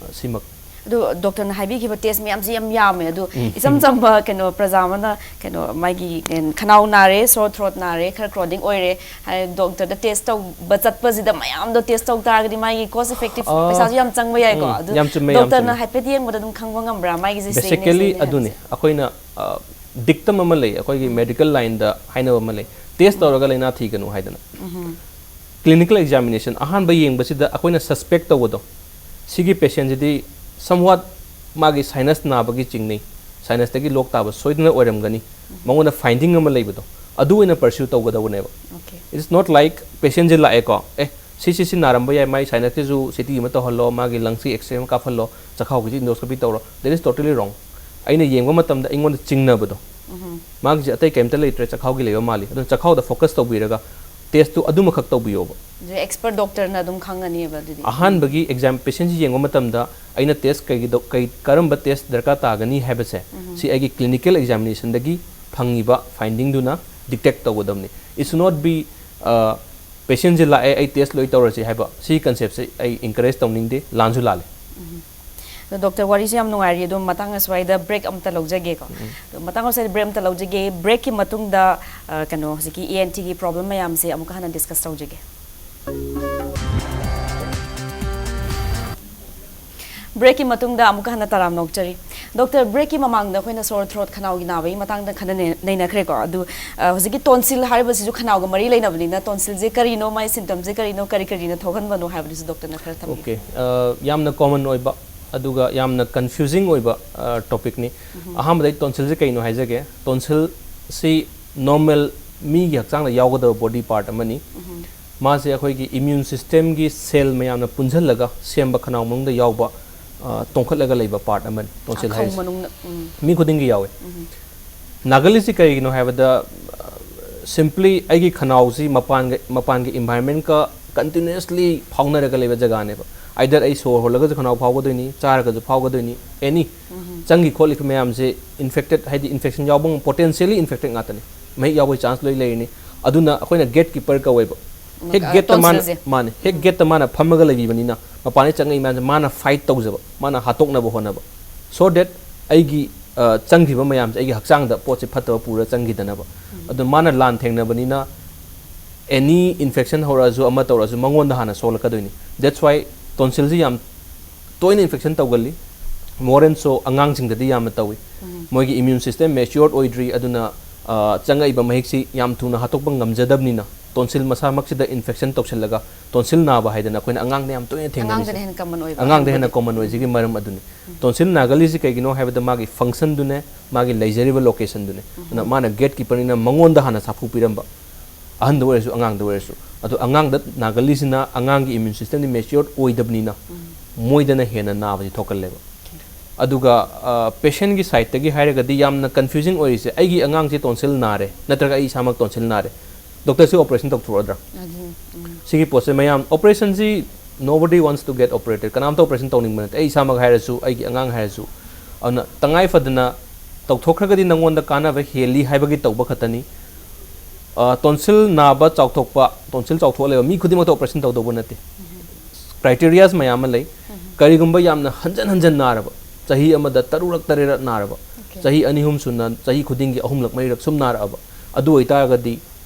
ꯑ, ꯁꯤꯃꯛ꯫ ꯑꯗꯨ doctorꯅ ꯍꯥꯏꯕꯤꯈꯤꯕ test ꯃꯌꯥꯝꯁꯦ ꯌꯥꯝ ꯌꯥꯝꯃꯦ꯫ ꯑꯗꯨ ꯏꯆꯝ ꯆꯝꯕ ꯀꯩꯅꯣ ꯄ꯭ꯔꯖꯥ ꯑꯃꯅ ꯀꯩꯅꯣ ꯃꯥꯒꯤ ꯀꯩꯅꯣ ꯈꯅꯥꯎ ꯅꯥꯔꯦ, sore throat ꯅꯥꯔꯦ, ꯈꯔ chronic ꯑꯣꯏꯔꯦ ꯍꯥꯏ, doctorꯗ test ꯇꯧꯕ ꯆꯠꯄꯁꯤꯗ ꯃꯌꯥꯝꯗꯣ test ꯇꯧ ꯇꯥꯔꯒꯗꯤ ꯃꯥꯒꯤ cost effective ꯑ, ꯄꯩꯁꯥꯁꯨ ꯌꯥꯝ ꯆꯪꯕ ꯌꯥꯏꯀꯣ꯫ ꯎꯝ, ꯑꯗꯨ ꯌꯥꯝ ꯆꯨꯝꯃꯦ, ꯌꯥꯝ doctorꯅ ꯆꯨꯝꯃꯦ꯫ ꯍꯥꯏꯐꯦꯠ ꯌꯦꯡꯕꯗ ꯑꯗꯨꯝ ꯈꯪꯕ ꯉꯝꯕ꯭ꯔꯥ ꯃꯥꯒꯤꯁꯦ ꯁꯤꯅꯤ, Basically ꯁꯤꯅꯤ ꯑꯗꯨꯅꯤ ꯍꯥꯏꯕꯁꯦ? ꯑꯩꯈꯣꯏꯅ, ꯑ, dictum ꯑꯃ ꯂꯩ ꯑꯩꯈꯣꯏꯒꯤ medical lineꯗ ꯍꯥꯏꯅꯕ ꯑꯃ ꯂꯩ, test ꯇꯧꯔꯒ ꯂꯥꯏꯅꯥ ꯊꯤꯒꯅꯨ ꯍꯥꯏꯗꯅ꯫ Clinical examination ꯑꯍꯥꯟꯕ ꯌꯦꯡꯕꯁꯤꯗ ꯑꯩꯈꯣꯏꯅ suspect ꯇꯧꯕꯗꯣ, ꯁꯤꯒꯤ patientꯁꯤꯗꯤ somewhat ꯃꯥꯒꯤ sinus ꯅꯥꯕꯒꯤ ꯆꯤꯡꯅꯩ, sinusꯇꯒꯤ ꯂꯣꯛ ꯇꯥꯕ ꯁꯣꯏꯗꯅ ꯑꯣꯏꯔꯝꯒꯅꯤ, ꯃꯉꯣꯟꯗ finding ꯑꯃ ꯂꯩꯕꯗꯣ, ꯑꯗꯨ ꯑꯣꯏꯅ pursue ꯇꯧꯒꯗꯧꯕꯅꯦꯕ꯫ Okay. It's not like patientꯁꯦ ꯂꯥꯛꯑꯦꯀꯣ, ꯑꯦ, ꯁꯤ ꯁꯤ ꯁꯤ ꯅꯥꯔꯝꯕ ꯌꯥꯏ, ꯃꯥꯏ sinusꯀꯤꯁꯨ CT ꯑꯃ ꯇꯧꯍꯜꯂꯣ, ꯃꯥꯒꯤ lungsꯀꯤ X-ray ꯑꯃ ꯀꯥꯞꯍꯜꯂꯣ, ꯆꯈꯥꯎꯒꯤꯁꯨ endoscopy ꯇꯧꯔꯣ, that is totally wrong꯫ ꯑꯩꯅ ꯌꯦꯡꯕ ꯃꯇꯝꯗ ꯑꯩꯉꯣꯟꯗ ꯆꯤꯡꯅꯕꯗꯣ, ꯃꯥꯒꯤꯁꯦ ꯑꯇꯩ ꯀꯩꯝꯇ ꯂꯩꯇ꯭ꯔꯦ, ꯆꯈꯥꯎꯒꯤ ꯂꯩꯕ ꯃꯥꯜꯂꯤ, ꯑꯗꯨꯅ ꯆꯈꯥꯎꯗ focus ꯇꯧꯕꯤꯔꯒ testꯇꯨ ꯑꯗꯨꯃꯈꯛ ꯇꯧꯕꯤꯌꯣꯕ꯫ ꯑꯗꯨꯗꯤ expert doctorꯅ ꯑꯗꯨꯝ ꯈꯪꯉꯅꯤꯕ ꯑꯗꯨꯗꯤ꯫ ꯑꯍꯥꯟꯕꯒꯤ exam patientꯁꯤ ꯌꯦꯡꯕ ꯃꯇꯝꯗ ꯑꯩꯅ test ꯀꯩꯒꯤꯗꯣ-, ꯀꯩ, ꯀꯔꯝꯕ test ꯗꯔꯀꯥꯔ ꯇꯥꯒꯅꯤ ꯍꯥꯏꯕꯁꯦ, ꯁꯤ ꯑꯩꯒꯤ clinical examinationꯗꯒꯤ ꯐꯪꯉꯤꯕ findingꯗꯨꯅ dictate ꯇꯧꯒꯗꯕꯅꯤ꯫ It should not be, uh, patientꯁꯦ ꯂꯥꯛꯑꯦ, ꯑꯩ test ꯂꯣꯏ ꯇꯧꯔꯁꯤ ꯍꯥꯏꯕ, ꯁꯤ conceptꯁꯦ ꯑꯩ encourage ꯇꯧꯅꯤꯡꯗꯦ, ꯂꯥꯟꯁꯨ ꯂꯥꯜꯂꯦ꯫ ꯑꯗꯣ doctor, ꯋꯥꯔꯤꯁꯨ ꯌꯥꯝ ꯅꯨꯡꯉꯥꯏꯔꯤ, ꯑꯗꯣ ꯃꯇꯥꯡ ꯑꯁ꯭ꯋꯥꯏꯗ break ꯑꯃꯇ ꯂꯧꯖꯒꯦꯀꯣ꯫ ꯑꯗꯣ ꯃꯇꯥꯡ ꯑꯁ꯭ꯋꯥꯏꯗ break ꯑꯃꯇ ꯂꯧꯖꯒꯦ꯫ Breakꯀꯤ ꯃꯇꯨꯡꯗ, ꯑ, ꯀꯩꯅꯣ, ꯍꯧꯖꯤꯛꯀꯤ ENTꯒꯤ problem ꯃꯌꯥꯝꯁꯦ ꯑꯃꯨꯛꯀ ꯍꯟꯅ discuss ꯇꯧꯖꯒꯦ꯫ Breakꯀꯤ ꯃꯇꯨꯡꯗ ꯑꯃꯨꯛꯀ ꯍꯟꯅ ꯇꯔꯥꯝꯅ ꯑꯣꯛꯆꯔꯤ꯫ Doctor, breakꯀꯤ ꯃꯃꯥꯡꯗ ꯑꯩꯈꯣꯏꯅ sore throat, ꯈꯅꯥꯎꯒꯤ ꯅꯥꯕꯒꯤ ꯃꯇꯥꯡꯗ ꯈꯟꯅ ꯅꯩ-, ꯅꯩꯅꯈ꯭ꯔꯦꯀꯣ꯫ ꯑꯗꯨ, ꯑ, ꯍꯧꯖꯤꯛꯀꯤ tonsil ꯍꯥꯏꯔꯤꯕꯁꯤꯁꯨ ꯈꯅꯥꯎꯒ ꯃꯔꯤ ꯂꯩꯅꯕꯅꯤꯅ, tonsilꯁꯦ ꯀꯔꯤꯅꯣ, ꯃꯥꯒꯤ symptomꯁꯦ ꯀꯔꯤꯅꯣ, ꯀꯔꯤ ꯀꯔꯤꯅ ꯊꯣꯛꯍꯟꯕꯅꯣ ꯍꯥꯏꯕꯗꯨꯁꯨ doctorꯅ ꯈꯔ ꯊꯝꯕꯤꯌꯨ꯫ Okay, ꯑ, ꯌꯥꯝꯅ common ꯑꯣꯏꯕ ꯑꯗꯨꯒ ꯌꯥꯝꯅ confusing ꯑꯣꯏꯕ, ꯑ, topicꯅꯤ꯫ ꯑꯍꯥꯟꯕꯗ ꯑꯩ tonsilꯁꯦ ꯀꯩꯅꯣ ꯍꯥꯏꯖꯒꯦ꯫ Tonsilꯁꯤ normal ꯃꯤꯒꯤ ꯍꯛꯆꯥꯡꯗ ꯌꯥꯎꯒꯗꯕ body part ꯑꯃꯅꯤ꯫ ꯃꯥꯁꯦ ꯑꯩꯈꯣꯏꯒꯤ immune systemꯒꯤ cell ꯃꯌꯥꯝꯅ ꯄꯨꯟꯁꯤꯜꯂꯒ ꯁꯦꯝꯕ ꯈꯅꯥꯎ ꯃꯅꯨꯡꯗ ꯌꯥꯎꯕ, ꯑ, ꯇꯣꯡꯈꯠꯂꯒ ꯂꯩꯕ part ꯑꯃꯅꯤ, tonsil ꯑꯈꯧ ꯍꯥꯏꯁꯦ꯫ ꯃꯅꯨꯡꯗ, ꯎꯝ꯫ ꯃꯤ ꯈꯨꯗꯤꯡꯒꯤ ꯌꯥꯎꯋꯦ꯫ ꯅꯥꯒꯜꯂꯤꯁꯤ ꯀꯔꯤꯒꯤꯅꯣ ꯍꯥꯏꯕꯗ, ꯑ, simply ꯑꯩꯒꯤ ꯈꯅꯥꯎꯁꯤ ꯃꯄꯥꯟꯒ, ꯃꯄꯥꯟꯒꯤ environmentꯀ continuously ꯐꯥꯎꯅꯔꯒ ꯂꯩꯕ ꯖꯒꯥꯅꯦꯕ꯫ Either ꯑꯩ ꯁꯣꯔ ꯍꯣꯜꯂꯒꯁꯨ ꯈꯅꯥꯎ ꯐꯥꯎꯒꯗꯣꯏꯅꯤ, ꯆꯥꯔꯒꯁꯨ ꯐꯥꯎꯒꯗꯣꯏꯅꯤ, any ꯆꯪꯈꯤ ꯈꯣꯠꯂꯤꯕ ꯃꯌꯥꯝꯁꯦ infected, ꯍꯥꯏꯗꯤ infection ꯌꯥꯎꯕ, potentially infected ꯉꯥꯛꯇꯅꯤ꯫ ꯃꯍꯤꯛ ꯌꯥꯎꯕꯒꯤ chance ꯂꯣꯏ ꯂꯩꯔꯤꯅꯤ꯫ ꯑꯗꯨꯅ ꯑꯩꯈꯣꯏꯅ gate keeper ꯀꯧꯋꯦꯕ꯫ ꯍꯦꯛ ꯑ, gateꯇ ꯃꯥꯅ, tonsilꯁꯦ꯫ ꯃꯥꯅꯦ, ꯍꯦꯛ gateꯇ ꯃꯥꯅ ꯐꯝꯃꯒ ꯂꯩꯕꯤꯕꯅꯤꯅ ꯃꯄꯥꯟꯗꯒꯤ ꯆꯪꯉꯛꯏ ꯃꯌꯥꯝꯁꯦ ꯃꯥꯅ fight ꯇꯧꯖꯕ, ꯃꯥꯅ ꯍꯥꯠꯇꯣꯛꯅꯕ ꯍꯣꯠꯅꯕ, so that ꯑꯩꯒꯤ, ꯑ, ꯆꯪꯈꯤꯕ ꯃꯌꯥꯝꯁꯦ, ꯑꯩꯒꯤ ꯍꯛꯆꯥꯡꯗ ꯄꯣꯠꯁꯦ ꯐꯠꯇꯕ ꯄꯨꯔ ꯆꯪꯈꯤꯗꯅꯕ꯫ ꯑꯗꯨ ꯃꯥꯅ ꯂꯥꯟ ꯊꯦꯡꯅꯕꯅꯤꯅ any infection ꯍꯧꯔꯛꯑꯁꯨ, ꯑꯃ ꯇꯧꯔꯛꯑꯁꯨ, ꯃꯉꯣꯟꯗ ꯍꯥꯟꯅ ꯁꯣꯛꯂꯛꯀꯗꯣꯏꯅꯤ꯫ That's why tonsilꯁꯤ ꯌꯥꯝ ꯇꯣꯏꯅ infection ꯇꯧꯒꯜꯂꯤ꯫ More and so ꯑꯉꯥꯡꯁꯤꯡꯗꯗꯤ ꯌꯥꯝꯅ ꯇꯧꯏ꯫ ꯃꯣꯏꯒꯤ immune system matured ꯑꯣꯏꯗ꯭ꯔꯤ, ꯑꯗꯨꯅ ꯑ, ꯆꯪꯉꯛꯏꯕ ꯃꯍꯤꯛꯁꯤ ꯌꯥꯝ ꯊꯨꯅ ꯍꯥꯠꯇꯣꯛꯄ ꯉꯝꯖꯗꯕꯅꯤꯅ, ꯇꯣꯟꯁꯤꯜ ꯃꯁꯥꯃꯛꯁꯤꯗ ꯏꯟꯐꯦꯛꯁꯟ ꯇꯧꯁꯤꯜꯂꯒ ꯇꯣꯟꯁꯤꯜ ꯅꯥꯕ ꯍꯥꯏꯗꯅ ꯑꯩꯈꯣꯏꯅ ꯑꯉꯥꯡꯗ ꯌꯥꯝ ꯇꯣꯏꯅ ꯊꯦꯡꯅꯔꯤꯁꯦ꯫ ꯑꯉꯥꯡꯗꯅ ꯍꯦꯟꯅ ꯀꯃꯟ ꯑꯣꯏꯕ ꯑꯉꯥꯡꯗ ꯍꯦꯟꯅ ꯑꯍꯟꯕꯨꯗꯤ꯫ ꯀꯣꯃꯟ ꯑꯣꯏꯁꯤꯒꯤ ꯃꯔꯝ ꯑꯗꯨꯅꯤ꯫ ꯇꯣꯟꯁꯤꯜ ꯅꯥꯒꯜꯂꯤꯁꯤ ꯀꯩꯒꯤꯅꯣ ꯍꯥꯏꯕꯗ ꯃꯥꯒꯤ ꯐꯪꯁꯟꯗꯨꯅꯦ, ꯃꯥꯒꯤ ꯂꯩꯖꯔꯤꯕ ꯂꯣꯀꯦꯁꯟꯗꯨꯅꯦ꯫ ꯑꯗꯨꯅ ꯃꯥꯅ ꯒꯦꯠ ꯀꯤꯄꯔꯅꯤꯅ ꯃꯉꯣꯟꯗ ꯍꯥꯟꯅ ꯁꯥꯐꯨ ꯄꯤꯔꯝꯕ, ꯑꯍꯟꯗ ꯑꯣꯏꯔꯁꯨ ꯑꯉꯥꯡꯗ ꯑꯣꯏꯔꯁꯨ꯫ ꯑꯗꯣ ꯑꯉꯥꯡꯗ ꯅꯥꯒꯜꯂꯤꯁꯤꯅ ꯑꯉꯥꯡꯒꯤ ꯏꯃ꯭ꯌꯨꯟ ꯁꯤꯁꯇꯦꯝꯗꯤ ꯃꯦꯆꯤꯌꯣꯔ ꯑꯣꯏꯗꯕꯅꯤꯅ ꯃꯣꯏꯗꯅ ꯍꯦꯟꯅ ꯅꯥꯕꯁꯤ ꯊꯣꯛꯀꯜꯂꯦꯕ꯫ ꯑꯗꯨꯒ ꯄꯦꯁꯦꯟꯒꯤ ꯁꯥꯏꯠꯇꯒꯤ ꯍꯥꯏꯔꯒꯗꯤ ꯌꯥꯝꯅ ꯀꯟꯐ꯭ꯌꯨꯖꯤꯡ ꯑꯣꯏꯔꯤꯁꯦ, ꯑꯩꯒꯤ ꯑꯉꯥꯡꯁꯦ ꯇꯣꯟꯁꯤꯜ ꯅꯥꯔꯦ ꯅꯠꯇ꯭ꯔꯒ ꯑꯩ ꯏꯁꯥꯃꯛ ꯇꯣꯟꯁꯤꯜ ꯅꯥꯔꯦ, ꯗꯣꯛꯇꯔꯁꯤ ꯑꯣꯄꯔꯦꯁꯟ ꯇꯧꯊꯣꯛꯑꯗ꯭ꯔꯥ? ꯑꯗꯨꯅꯤ, ꯎꯝ꯫ ꯁꯤꯒꯤ ꯄꯣꯠꯁꯦ ꯃꯌꯥꯝ, operation ꯁꯤ nobody wants to get operated, ꯀꯅꯥꯝꯇ ꯑꯣꯄꯔꯦꯁꯟ ꯇꯧꯅꯤꯡꯕ ꯅꯠꯇꯦ꯫ ꯑꯩ ꯏꯁꯥꯃꯛ ꯍꯥꯏꯔꯁꯨ, ꯑꯩꯒꯤ ꯑꯉꯥꯡ ꯍꯥꯏꯔꯁꯨ꯫ ꯑꯗꯨꯅ ꯇꯉꯥꯏ ꯐꯗꯅ ꯇꯧꯊꯣꯛꯈ꯭ꯔꯒꯗꯤ ꯅꯪꯉꯣꯟꯗ ꯀꯥꯟꯅꯕ ꯍꯦꯜꯂꯤ ꯍꯥꯏꯕꯒꯤ ꯇꯧꯕ ꯈꯛꯇꯅꯤ꯫ ꯑ, ꯇꯣꯟꯁꯤꯜ ꯅꯥꯕ ꯆꯥꯎꯊꯣꯛꯄ, ꯇꯣꯟꯁꯤꯜ ꯆꯥꯎꯊꯣꯛꯑ ꯂꯩꯕ ꯃꯤ ꯈꯨꯗꯤꯡꯃꯛꯇ ꯑꯣꯄꯔꯦꯁꯟ ꯇꯧꯗꯧꯕ ꯅꯠꯇꯦ꯫ ꯀ꯭ꯔꯥꯏꯇꯦꯔꯤꯌꯥꯁ ꯃꯌꯥꯝ ꯑꯃ ꯂꯩ꯫ ꯀꯔꯤꯒꯨꯝꯕ ꯌꯥꯝꯅ ꯍꯟꯖꯟ ꯍꯟꯖꯟ ꯅꯥꯔꯕ, ꯆꯍꯤ ꯑꯃꯗ ꯇꯔꯨꯛꯔꯛ ꯇꯔꯦꯠꯔꯛ ꯅꯥꯔꯕ, Okay. ꯆꯍꯤ ꯑꯅꯤ ꯑꯍꯨꯝ ꯁꯨꯅ ꯆꯍꯤ ꯈꯨꯗꯤꯡꯒꯤ ꯑꯍꯨꯝꯂꯛ ꯃꯔꯤꯔꯛ ꯁꯨꯝ ꯅꯥꯔꯛꯑꯕ, ꯑꯗꯨ ꯑꯣꯏꯇꯥꯔꯒꯗꯤ,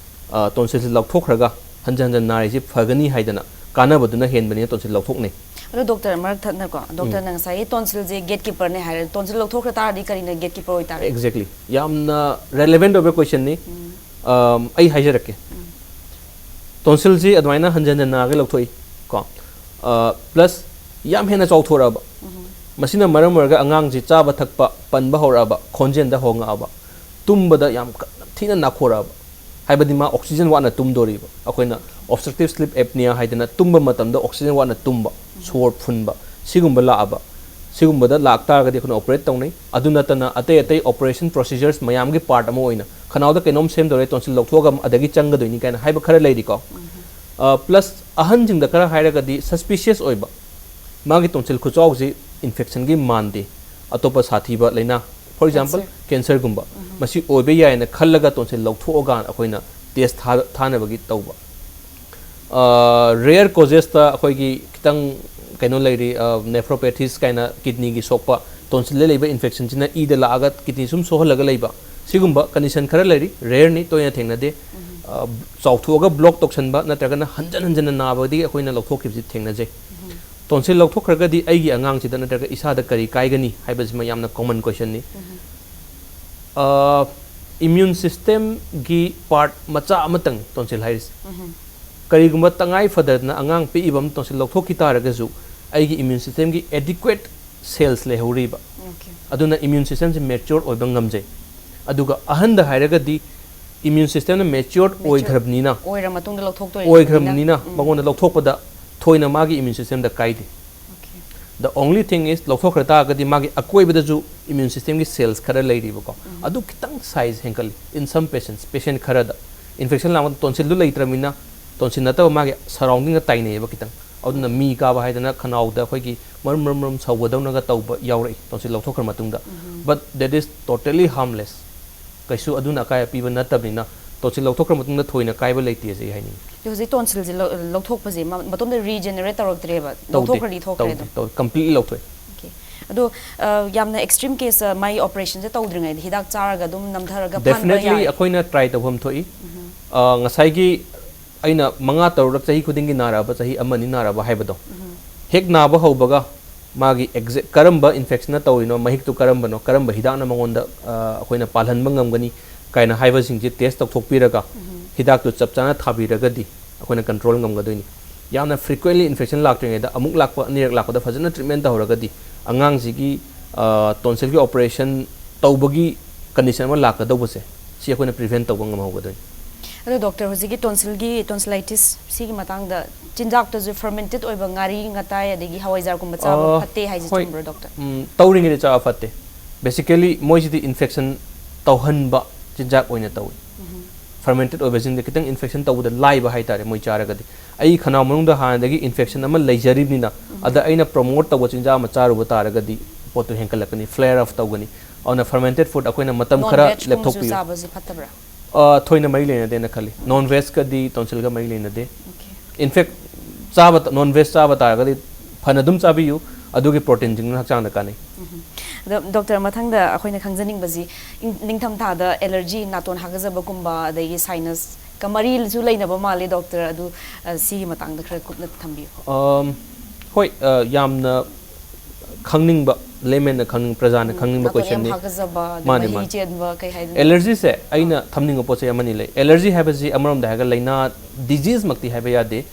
ꯑ, ꯇꯣꯟꯁꯤꯜꯁꯤ ꯂꯧꯊꯣꯛꯈ꯭ꯔꯒ ꯍꯟꯖꯟ ꯍꯟꯖꯟ ꯅꯥꯔꯤꯁꯤ ꯐꯒꯅꯤ ꯍꯥꯏꯗꯅ ꯀꯥꯟꯅꯕꯗꯨꯅ ꯍꯦꯟꯕꯅꯤꯅ ꯇꯣꯟꯁꯤꯜ ꯂꯧꯊꯣꯛꯅꯩ꯫ ꯑꯗꯣ ꯗꯣꯛꯇꯔ, ꯃꯔꯛ ꯊꯠꯅꯀꯣ, ꯗꯣꯛꯇꯔꯅ ꯉꯁꯥꯏꯒꯤ ꯇꯣꯟꯁꯤꯜꯁꯦ ꯒꯦꯠ ꯀꯤꯄꯔꯅꯦ ꯍꯥꯏꯔꯦ, ꯇꯣꯟꯁꯤꯜ ꯂꯧꯊꯣꯛꯈ꯭ꯔ ꯇꯥꯔꯗꯤ ꯀꯔꯤꯅ ꯒꯦꯠ ꯀꯤꯄꯔ ꯑꯣꯏꯇꯥꯔꯦ? Exactly, ꯌꯥꯝꯅ ꯔꯦꯂꯦꯚꯦꯟꯠ ꯑꯣꯏꯕ ꯀꯣꯏꯁꯟꯅꯤ꯫ ꯑꯝ, ꯑꯩ ꯍꯥꯏꯖꯔꯛꯀꯦ꯫ ꯇꯣꯟꯁꯤꯜꯁꯤ ꯑꯗꯨꯃꯥꯏꯅ ꯍꯟꯖꯟ ꯍꯟꯖꯟ ꯅꯥꯒꯦ ꯂꯧꯊꯣꯛꯏ ꯀꯣ꯫ ꯄ꯭ꯂꯁ ꯌꯥꯝ ꯍꯦꯟꯅ ꯆꯥꯎꯊꯣꯔꯛꯑꯕ, ꯃꯁꯤꯅ ꯃꯔꯝ ꯑꯣꯏꯔꯒ ꯑꯉꯥꯡꯁꯤ ꯆꯥꯕ ꯊꯛꯄ ꯄꯟꯕ ꯍꯧꯔꯛꯑꯕ, ꯈꯣꯟꯖꯦꯜꯗ ꯍꯣꯡꯉꯛꯑꯕ, ꯇꯨꯝꯕꯗ ꯌꯥꯝ ꯀꯟꯅ ꯊꯤꯅ ꯅꯥꯈꯣꯔꯛꯑꯕ, ꯍꯥꯏꯕꯗꯤ ꯃꯥ ꯑꯣꯛꯁꯤꯖꯟ ꯋꯥꯠꯅ ꯇꯨꯝꯗꯣꯔꯤꯕ, ꯑꯩꯈꯣꯏꯅ obstructive sleep apnea ꯍꯥꯏꯗꯅ ꯇꯨꯝꯕ ꯃꯇꯝꯗ ꯑꯣꯛꯁꯤꯖꯟ ꯋꯥꯠꯅ ꯇꯨꯝꯕ, ꯁꯣꯔ ꯐꯨꯟꯕ, ꯁꯤꯒꯨꯝꯕ ꯂꯥꯛꯑꯕ, ꯁꯤꯒꯨꯝꯕꯗ ꯂꯥꯛꯇꯥꯔꯒꯗꯤ ꯑꯩꯈꯣꯏꯅ ꯑꯣꯄꯔꯦꯠ ꯇꯧꯅꯩ꯫ ꯑꯗꯨ ꯅꯠꯇꯅ ꯑꯇꯩ ꯑꯇꯩ ꯑꯣꯄꯔꯦꯁꯟ ꯄ꯭ꯔꯣꯁꯤꯖꯔꯁ ꯃꯌꯥꯝꯒꯤ ꯄꯥꯔꯠ ꯑꯃ ꯑꯣꯏꯅ ꯈꯅꯥꯎꯗ ꯀꯩꯅꯣꯝ ꯁꯦꯝꯗꯧꯔꯦ, ꯇꯣꯟꯁꯤꯜ ꯂꯧꯊꯣꯛꯑꯒ ꯑꯗꯒꯤ ꯆꯪꯒꯗꯣꯏꯅꯤ ꯀꯥꯏꯅ ꯍꯥꯏꯕ ꯈꯔ ꯂꯩꯔꯤꯀꯣ꯫ ꯄ꯭ꯂꯁ ꯑꯍꯟꯁꯤꯡꯗ ꯈꯔ ꯍꯥꯏꯔꯒꯗꯤ ꯁꯁꯄꯤꯁꯤꯌꯁ ꯑꯣꯏꯕ, ꯃꯥꯒꯤ ꯇꯣꯟꯁꯤꯜ ꯈꯨꯆꯥꯎꯁꯤ ꯏꯟꯐꯦꯛꯁꯟꯒꯤ ꯃꯥꯟꯗꯦ, ꯑꯇꯣꯞꯄ ꯁꯥꯊꯤꯕ ꯂꯥꯏꯅꯥ, for example, Cancer. ꯀꯦꯟꯁꯔꯒꯨꯝꯕ, ꯃꯁꯤ ꯑꯣꯏꯕ ꯌꯥꯏꯅ ꯈꯜꯂꯒ ꯇꯣꯟꯁꯤꯜ ꯂꯧꯊꯣꯛꯑꯀꯥꯟꯗ ꯑꯩꯈꯣꯏꯅ ꯇꯦꯁ ꯊꯥꯅꯕꯒꯤ ꯇꯧꯕ꯫ ꯔꯦꯌꯔ ꯀꯣꯖꯦꯁꯇ ꯑꯩꯈꯣꯏꯒꯤ ꯈꯤꯇꯪ ꯀꯩꯅꯣ ꯂꯩꯔꯤ, ꯅꯦꯐ꯭ꯔꯣꯄꯦꯊꯤꯁ ꯀꯥꯏꯅ ꯀꯤꯗꯅꯤꯒꯤ ꯁꯣꯛꯄ, ꯇꯣꯟꯁꯤꯜꯗ ꯂꯩꯕ ꯏꯟꯐꯦꯛꯁꯟꯁꯤꯅ ꯏꯗ ꯂꯥꯛꯑꯒ ꯀꯤꯗꯅꯤ ꯁꯨꯝ ꯁꯣꯛꯍꯜꯂꯒ ꯂꯩꯕ, ꯁꯤꯒꯨꯝꯕ ꯀꯟꯗꯤꯁꯟ ꯈꯔ ꯂꯩꯔꯤ, ꯔꯦꯌꯔꯅꯤ, ꯇꯣꯏꯅ ꯊꯦꯡꯅꯗꯦ꯫ ꯑ, ꯆꯥꯎꯊꯣꯛꯑꯒ ꯕ꯭ꯂꯣꯛ ꯇꯧꯁꯟꯕ ꯅꯠꯇ꯭ꯔꯒꯅ ꯍꯟꯖꯟ ꯍꯟꯖꯟꯅ ꯅꯥꯕꯗꯒꯤ ꯑꯩꯈꯣꯏꯅ ꯂꯧꯊꯣꯛꯈꯤꯕꯁꯤ ꯊꯦꯡꯅꯖꯩ꯫ ꯇꯣꯟꯁꯤꯜ ꯂꯧꯊꯣꯛꯈ꯭ꯔꯒꯗꯤ ꯑꯩꯒꯤ ꯑꯉꯥꯡꯁꯤꯗ ꯅꯠꯇ꯭ꯔꯒ ꯏꯁꯥꯗ ꯀꯔꯤ ꯀꯥꯏꯒꯅꯤ ꯍꯥꯏꯕꯁꯤꯃ ꯌꯥꯝꯅ ꯀꯣꯃꯟ ꯀꯣꯏꯁꯟꯅꯤ꯫ ꯑ, Immune systemꯒꯤ part ꯃꯆꯥ ꯑꯃꯇꯪ tonsil ꯍꯥꯏꯔꯤꯁꯦ꯫ ꯀꯔꯤꯒꯨꯝꯕ ꯇꯉꯥꯏ ꯐꯗꯗꯅ ꯑꯉꯥꯡ ꯄꯤꯛꯏꯕ ꯑꯃ tonsil ꯂꯧꯊꯣꯛꯈꯤ ꯇꯥꯔꯒꯁꯨ, ꯑꯩꯒꯤ immune systemꯒꯤ adequate cells ꯂꯩꯍꯧꯔꯤꯕ꯫ Okay. ꯑꯗꯨꯅ immune systemꯁꯦ mature ꯑꯣꯏꯕ ꯉꯝꯖꯩ꯫ ꯑꯗꯨꯒ ꯑꯍꯟꯗ ꯍꯥꯏꯔꯒꯗꯤ, immune systemꯅ mature Mature. ꯑꯣꯏꯈ꯭ꯔꯕꯅꯤꯅ, ꯑꯣꯏꯔ ꯃꯇꯨꯡꯗ ꯂꯧꯊꯣꯛꯇꯣꯏ ꯑꯣꯏꯈ꯭ꯔꯕꯅꯤꯅ ꯎꯝ. ꯃꯉꯣꯟꯗ ꯂꯧꯊꯣꯛꯄꯗ ꯊꯣꯏꯅ ꯃꯥꯒꯤ immune systemꯗ ꯀꯥꯏꯗꯦ꯫ Okay. The only thing is, ꯂꯧꯊꯣꯛꯈ꯭ꯔ ꯇꯥꯔꯒꯗꯤ ꯃꯥꯒꯤ ꯑꯀꯣꯏꯕꯗꯁꯨ immune systemꯒꯤ cells ꯈꯔ ꯂꯩꯔꯤꯕꯀꯣ, ꯑꯗꯨ ꯈꯤꯇꯪ size ꯍꯦꯟꯒꯠꯂꯤ in some patients, patient ꯈꯔꯗ꯫ Infection ꯂꯥꯛꯄꯗ tonsilꯗꯨ ꯂꯩꯇ꯭ꯔꯕꯅꯤꯅ, tonsil ꯅꯠꯇꯕ ꯃꯥꯒꯤ surroundingꯗ ꯇꯥꯏꯅꯩꯌꯦꯕ ꯈꯤꯇꯪ꯫ ꯑꯗꯨꯅ ꯃꯤ ꯀꯥꯕ ꯍꯥꯏꯗꯅ ꯈꯅꯥꯎꯗ ꯑꯩꯈꯣꯏꯒꯤ ꯃꯔꯨꯝ ꯃꯔꯨꯝ ꯃꯔꯨꯝ ꯁꯧꯕꯗꯧꯅꯒ ꯇꯧꯕ ꯌꯥꯎꯔꯛꯏ tonsil ꯂꯧꯊꯣꯛꯈ꯭ꯔ ꯃꯇꯨꯡꯗ꯫ But that is totally harmless. ꯀꯩꯁꯨ ꯑꯗꯨꯅ ꯑꯀꯥꯏ ꯑꯄꯤꯕ ꯅꯠꯇꯕꯅꯤꯅ, tonsil ꯂꯧꯊꯣꯛꯈ꯭ꯔ ꯃꯇꯨꯡꯗ ꯊꯣꯏꯅ ꯀꯥꯏꯕ ꯂꯩꯇꯦ ꯁꯤ ꯍꯥꯏꯅꯤꯡꯉꯤ꯫ ꯑꯗꯣ ꯍꯧꯖꯤꯛ tonsilꯁꯦ ꯂꯧ- ꯂꯧꯊꯣꯛꯄꯁꯦ ꯃ- ꯃꯇꯣꯝꯗ regenerate ꯇꯧꯔꯛꯇ꯭ꯔꯦꯕ? ꯇꯧꯗꯦ, ꯂꯧꯊꯣꯛꯈ꯭ꯔꯗꯤ ꯊꯣꯛꯈ꯭ꯔꯦ ꯇꯧꯗꯦ, ꯑꯗꯨꯝ? ꯇꯧꯗꯦ, completely ꯂꯧꯊꯣꯛꯑꯦ꯫ Okay. ꯑꯗꯣ ꯑ, ꯌꯥꯝꯅ extreme case, ꯑ, ꯃꯥꯒꯤ operationꯁꯦ ꯇꯧꯗ꯭ꯔꯤꯉꯩꯗ ꯍꯤꯗꯥꯛ ꯆꯥꯔꯒ ꯑꯗꯨꯝ ꯅꯝꯊꯔꯒ ꯐꯍꯟꯕ Definitely ꯌꯥꯏ? ꯑꯩꯈꯣꯏꯅ try ꯇꯧꯐꯝ ꯊꯣꯛꯏ꯫ ꯑ, ꯉꯁꯥꯏꯒꯤ ꯑꯩꯅ ꯃꯉꯥ ꯇꯔꯨꯛꯂꯛ ꯆꯍꯤ ꯈꯨꯗꯤꯡꯒꯤ ꯅꯥꯔꯛꯑꯕ, ꯆꯍꯤ ꯑꯃꯅꯤ ꯅꯥꯔꯛꯑꯕ ꯍꯥꯏꯕꯗꯣ, ꯍꯦꯛ ꯅꯥꯕ ꯍꯧꯕꯒ ꯃꯥꯒꯤ exact ꯀꯔꯝꯕ infectionꯅ ꯇꯧꯔꯤꯅꯣ, ꯃꯍꯤꯛꯇꯨ ꯀꯔꯝꯕꯅꯣ, ꯀꯔꯝꯕ ꯍꯤꯗꯥꯛꯅ ꯃꯉꯣꯟꯗ, ꯑ, ꯑꯩꯈꯣꯏꯅ ꯄꯥꯜꯍꯟꯕ ꯉꯝꯒꯅꯤ ꯀꯥꯏꯅ ꯍꯥꯏꯕꯁꯤꯡꯁꯦ test ꯇꯧꯊꯣꯛꯄꯤꯔꯒ, ꯍꯤꯗꯥꯛꯇꯨ ꯆꯞ ꯆꯥꯅ ꯊꯥꯕꯤꯔꯒꯗꯤ ꯑꯩꯈꯣꯏꯅ control ꯉꯝꯒꯗꯣꯏꯅꯤ꯫ ꯌꯥꯝꯅ frequently infection ꯂꯥꯛꯇ꯭ꯔꯤꯉꯩꯗ, ꯑꯃꯨꯛ ꯂꯥꯛꯄ, ꯑꯅꯤꯔꯛ ꯂꯥꯛꯄꯗ ꯐꯖꯅ treatment ꯇꯧꯍꯧꯔꯒꯗꯤ, ꯑꯉꯥꯡꯁꯤꯒꯤ, ꯑ, tonsilꯒꯤ operation ꯇꯧꯕꯒꯤ condition ꯑꯃ ꯂꯥꯛꯀꯗꯧꯕꯁꯦ, ꯁꯤ ꯑꯩꯈꯣꯏꯅ prevent ꯇꯧꯕ ꯉꯝꯍꯧꯒꯗꯣꯏꯅꯤ꯫ ꯑꯗꯣ doctor, ꯍꯧꯖꯤꯛꯀꯤ tonsilꯒꯤ, tonsillitis ꯁꯤꯒꯤ ꯃꯇꯥꯡꯗ ꯆꯤꯟꯖꯥꯛꯇꯁꯨ fermented ꯑꯣꯏꯕ ꯉꯥꯔꯤ, ꯉꯇꯥꯏ, ꯑꯗꯒꯤ ꯍꯋꯥꯏꯖꯥꯔꯒꯨꯝꯕ ꯆꯥꯕ ꯑ, ꯐꯠꯇꯦ ꯍꯥꯏꯁꯦ ꯍꯣꯏ. ꯆꯨꯝꯕ꯭ꯔꯣ, doctor? ꯎꯝ, ꯇꯧꯔꯤꯉꯩꯗ ꯆꯥꯕ ꯐꯠꯇꯦ꯫ Basically ꯃꯣꯏꯁꯤꯗꯤ infection ꯇꯧꯍꯟꯕ ꯆꯤꯟꯖꯥꯛ ꯑꯣꯏꯅ ꯇꯧꯏ꯫ Fermented ꯑꯣꯏꯕꯁꯤꯡꯗ ꯈꯤꯇꯪ infection ꯇꯧꯕꯗ ꯂꯥꯏꯕ ꯍꯥꯏꯇꯥꯔꯦ ꯃꯣꯏ ꯆꯥꯔꯒꯗꯤ꯫ ꯑꯩ ꯈꯅꯥꯎ ꯃꯅꯨꯡꯗ ꯍꯥꯟꯅꯗꯒꯤ infection ꯑꯃ ꯂꯩꯖꯔꯤꯕꯅꯤꯅ, ꯑꯗ ꯑꯩꯅ promote ꯇꯧꯕ ꯆꯤꯟꯖꯥꯛ ꯑꯃ ꯆꯥꯔꯨꯕ ꯇꯥꯔꯒꯗꯤ ꯄꯣꯠꯇꯨ ꯍꯦꯟꯀꯠꯂꯛꯀꯅꯤ, flare up ꯇꯧꯒꯅꯤ꯫ ꯑꯗꯨꯅ fermented food ꯑꯩꯈꯣꯏꯅ ꯃꯇꯝ ꯈꯔ Non-vegꯀꯨꯝꯕꯁꯨ ꯂꯦꯞꯊꯣꯛꯄꯤꯌꯨ꯫ ꯆꯥꯕꯁꯦ ꯐꯠꯇꯕ꯭ꯔꯥ? ꯑ, ꯊꯣꯏꯅ ꯃꯔꯤ ꯂꯩꯅꯗꯦꯅ ꯈꯜꯂꯤ꯫ Non-vegꯀꯗꯤ tonsilꯒ ꯃꯔꯤ ꯂꯩꯅꯗꯦ꯫ Okay. In fact, ꯆꯥꯕ tonsilꯒ ꯆꯥꯕ ꯇꯥꯔꯒꯗꯤ ꯐꯅ ꯑꯗꯨꯝ ꯆꯥꯕꯤꯌꯨ, ꯑꯗꯨꯒꯤ proteinꯁꯤꯡꯗꯨꯅ ꯍꯛꯆꯥꯡꯗ ꯀꯥꯟꯅꯩ꯫ ꯑꯗꯣ doctor, ꯃꯊꯪꯗ ꯑꯩꯈꯣꯏꯅ ꯈꯪꯖꯅꯤꯡꯕꯁꯤ, ꯏꯪ- ꯅꯤꯡꯊꯝꯊꯥꯗ allergy, ꯅꯥꯇꯣꯟ ꯍꯥꯒꯠꯆꯕꯒꯨꯝꯕ, ꯑꯗꯒꯤ sinusꯀ ꯃꯔꯤꯁꯨ ꯂꯩꯅꯕ ꯃꯥꯜꯂꯤ doctor, ꯑꯗꯨ, ꯑ, ꯁꯤꯒꯤ ꯃꯇꯥꯡꯗ ꯈꯔ ꯀꯨꯞꯅ ꯊꯝꯕꯤꯌꯨ꯫ ꯑꯝ, ꯍꯣꯏ, ꯑ, ꯌꯥꯝꯅ ꯈꯪꯅꯤꯡꯕ layman ꯅ ꯈꯪꯅꯤꯡ ꯄ꯭ꯔꯖꯥꯅ ꯈꯪꯅꯤꯡꯕ ꯅꯥꯇꯣꯟ ꯌꯥꯝ question ꯅꯤ꯫ ꯍꯥꯀꯠꯆꯕ, ꯑꯗ ꯃꯥꯅꯦ, ꯃꯍꯤ ꯃꯥꯅꯦ꯫ ꯆꯦꯟꯕ, ꯀꯩ ꯍꯥꯏꯗꯣꯏꯅꯣ? Allergy ꯁꯦ ꯑꯩꯅ ꯊꯝꯅꯤꯡꯕ ꯄꯣꯠ ꯆꯩ ꯑꯃꯅꯤ ꯂꯩ꯫ Allergy ꯍꯥꯏꯕꯁꯤ ꯑꯃꯔꯣꯝꯗ ꯍꯥꯏꯔꯒ ꯂꯥꯏꯅꯥ, disease ꯃꯛꯇꯤ ꯍꯥꯏꯕ ꯌꯥꯗꯦ꯫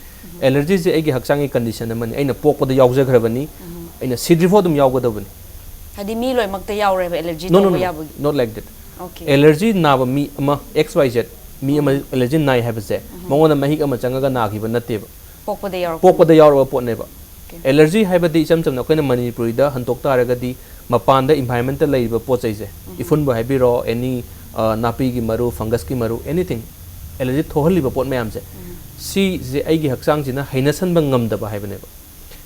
Allergy ꯁꯦ ꯑꯩꯒꯤ ꯍꯛꯆꯥꯡꯒꯤ condition ꯑꯃꯅꯤ꯫ ꯑꯩꯅ ꯄꯣꯛꯄꯗ ꯌꯥꯎꯖꯈ꯭ꯔꯕꯅꯤ꯫ ꯑꯩꯅ ꯁꯤꯗ꯭ꯔꯤꯐꯥꯎ ꯑꯗꯨꯝ ꯌꯥꯎꯒꯗꯕꯅꯤ꯫ ꯍꯥꯏꯗꯤ ꯃꯤ ꯂꯣꯏꯅꯃꯛꯇ ꯌꯥꯎꯔꯦꯕ allergy No, no, ꯇꯧꯕ no, ꯌꯥꯕꯒꯤ? not like that. Okay. Allergy ꯅꯥꯕ ꯃꯤ ꯑꯃ, X Y Z, ꯃꯤ ꯑꯃ allergy ꯅꯥꯏ ꯍꯥꯏꯕꯁꯦ ꯃꯉꯣꯟꯗ ꯃꯍꯤꯛ ꯑꯃ ꯆꯪꯉꯒ ꯅꯥꯈꯤꯕ ꯅꯠꯇꯦꯕ꯫ ꯄꯣꯛꯄꯗ ꯌꯥꯎꯔꯛꯄ? ꯄꯣꯛꯄꯗ ꯌꯥꯎꯔꯕ ꯄꯣꯠꯅꯦꯕ꯫ Okay. Allergy ꯍꯥꯏꯕꯗꯤ ꯏꯆꯝ ꯆꯝꯅ ꯑꯩꯈꯣꯏꯅ ꯃꯅꯤꯄꯨꯔꯤꯗ ꯍꯟꯗꯣꯛ ꯇꯥꯔꯒꯗꯤ ꯃꯄꯥꯟꯗ environment ꯇ ꯂꯩꯔꯤꯕ ꯄꯣꯠ ꯆꯩꯁꯦ, ꯏꯐꯨꯟꯕꯨ ꯍꯥꯏꯕꯤꯔꯣ, any, ꯑ, ꯅꯥꯄꯤꯒꯤ ꯃꯔꯨ, fungus ꯀꯤ ꯃꯔꯨ, anything, allergy ꯊꯣꯛꯍꯜꯂꯤꯕ ꯄꯣꯠ ꯃꯌꯥꯝꯁꯦ, ꯁꯤꯁꯦ ꯑꯩꯒꯤ ꯍꯛꯆꯥꯡꯁꯤꯅ ꯍꯩꯅꯁꯟꯕ ꯉꯝꯗꯕ ꯍꯥꯏꯕꯅꯦꯕ꯫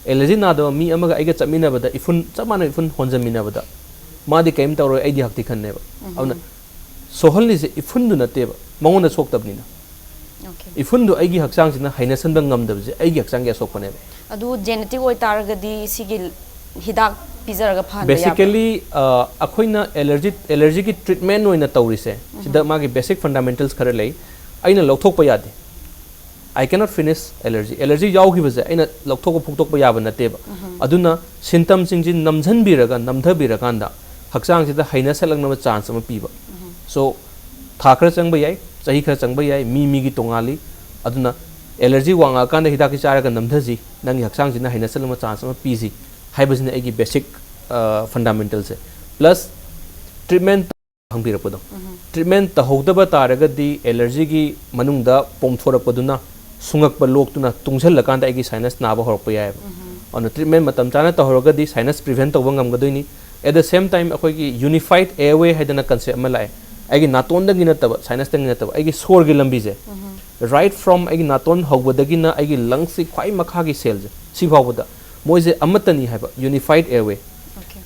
Allergy ꯅꯥꯗꯕ ꯃꯤ ꯑꯃꯒ ꯑꯩꯒ ꯆꯠꯃꯤꯟꯅꯕꯗ, ꯏꯐꯨꯟ, ꯆꯞ ꯃꯥꯟꯅꯕ ꯏꯐꯨꯟ ꯍꯣꯟꯖꯟꯃꯤꯟꯅꯕꯗ, ꯃꯥꯗꯤ ꯀꯔꯤꯝ ꯇꯧꯔꯣꯏ, ꯑꯩꯗꯤ ꯍꯛꯊꯤ ꯈꯟꯅꯦꯕ꯫ ꯑꯗꯨꯅ ꯁꯣꯛꯍꯜꯂꯤꯁꯦ ꯏꯐꯨꯟꯗꯨ ꯅꯠꯇꯦꯕ, ꯃꯉꯣꯟꯗ ꯁꯣꯛꯇꯕꯅꯤꯅ꯫ Okay. ꯏꯐꯨꯟꯗꯨ ꯑꯩꯒꯤ ꯍꯛꯆꯥꯡꯁꯤꯅ ꯍꯩꯅꯁꯟꯕ ꯉꯝꯗꯕꯁꯦ ꯑꯩꯒꯤ ꯍꯛꯆꯥꯡꯒꯤ ꯑꯁꯣꯛꯄꯅꯦꯕ꯫ ꯑꯗꯨ genetic ꯑꯣꯏꯇꯥꯔꯒꯗꯤ ꯁꯤꯒꯤ ꯍꯤꯗꯥꯛ ꯄꯤꯖꯔꯒ ꯐꯍꯟꯕ ꯌꯥꯕ꯭ꯔꯥ? Basically, ꯑ, ꯑꯩꯈꯣꯏꯅ allergy, allergy ꯒꯤ treatment ꯑꯣꯏꯅ ꯇꯧꯔꯤꯁꯦ, ꯁꯤꯗ ꯃꯥꯒꯤ basic fundamentals ꯈꯔ ꯂꯩ꯫ ꯑꯩꯅ ꯂꯧꯊꯣꯛꯄ ꯌꯥꯗꯦ꯫ I cannot finish allergy. Allergy ꯌꯥꯎꯈꯤꯕꯁꯦ ꯑꯩꯅ ꯂꯧꯊꯣꯛꯄ ꯐꯨꯛꯇꯣꯛꯄ ꯌꯥꯕ ꯅꯠꯇꯦꯕ꯫ ꯑꯗꯨꯅ symptom ꯁꯤꯡꯁꯤ ꯅꯝꯁꯤꯟꯕꯤꯔꯒ, ꯅꯝꯊꯕꯤꯔꯀꯥꯟꯗ ꯍꯛꯆꯥꯡꯁꯤꯗ ꯍꯩꯅꯁꯜꯂꯛꯅꯕ chance ꯑꯃ ꯄꯤꯕ꯫ So, ꯊꯥ ꯈꯔ ꯆꯪꯕ ꯌꯥꯏ, ꯆꯍꯤ ꯈꯔ ꯆꯪꯕ ꯌꯥꯏ, ꯃꯤ ꯃꯤꯒꯤ ꯇꯣꯉꯥꯜꯂꯤ꯫ ꯑꯗꯨꯅ allergy ꯋꯥꯡꯉꯛꯑꯀꯥꯟꯗ ꯍꯤꯗꯥꯛꯁꯤ ꯆꯥꯔꯒ ꯅꯝꯊꯁꯤ, ꯅꯪꯒꯤ ꯍꯛꯆꯥꯡꯁꯤꯅ ꯍꯩꯅꯁꯜꯂꯛꯅꯕ chance ꯑꯃ ꯄꯤꯁꯤ ꯍꯥꯏꯕꯁꯤꯅ ꯑꯩꯒꯤ basic, ꯑ, fundamental ꯁꯦ꯫ Plus, treatment ꯍꯪꯕꯤꯔꯛꯄꯗꯣ꯫ Treatment ꯇꯧꯍꯧꯗꯕ ꯇꯥꯔꯒꯗꯤ allergy ꯒꯤ ꯃꯅꯨꯡꯗ ꯄꯣꯝꯊꯣꯔꯛꯄꯗꯨꯅ, ꯁꯨꯡꯉꯛꯄ ꯂꯣꯛꯇꯨꯅ ꯇꯨꯡꯁꯤꯜꯂꯀꯥꯟꯗ ꯑꯩꯒꯤ sinus ꯅꯥꯕ ꯍꯧꯔꯛꯄ ꯌꯥꯏꯑꯕ꯫ ꯑꯗꯨꯅ treatment ꯃꯇꯝ ꯆꯥꯅ ꯇꯧꯍꯧꯔꯒꯗꯤ sinus prevent ꯇꯧꯕ ꯉꯝꯒꯗꯣꯏꯅꯤ꯫ At the same time, ꯑꯩꯈꯣꯏꯒꯤ unified airway ꯍꯥꯏꯗꯅ concept ꯑꯃ ꯂꯥꯛꯑꯦ꯫ ꯑꯩꯒꯤ ꯅꯥꯇꯣꯟꯗꯒꯤ ꯅꯠꯇꯕ, sinus ꯇꯒꯤ ꯅꯠꯇꯕ, ꯑꯩꯒꯤ ꯁꯣꯔꯒꯤ ꯂꯝꯕꯤꯁꯦ, right from ꯑꯩꯒꯤ ꯅꯥꯇꯣꯟ ꯍꯧꯕꯗꯒꯤꯅ ꯑꯩꯒꯤ lungs ꯀꯤ ꯈ꯭ꯋꯥꯏ ꯃꯈꯥꯒꯤ cell ꯁꯦ, ꯁꯤ ꯐꯥꯎꯕꯗ ꯃꯣꯏꯁꯦ ꯑꯃꯠꯇꯅꯤ ꯍꯥꯏꯕ, unified airway꯫ Okay.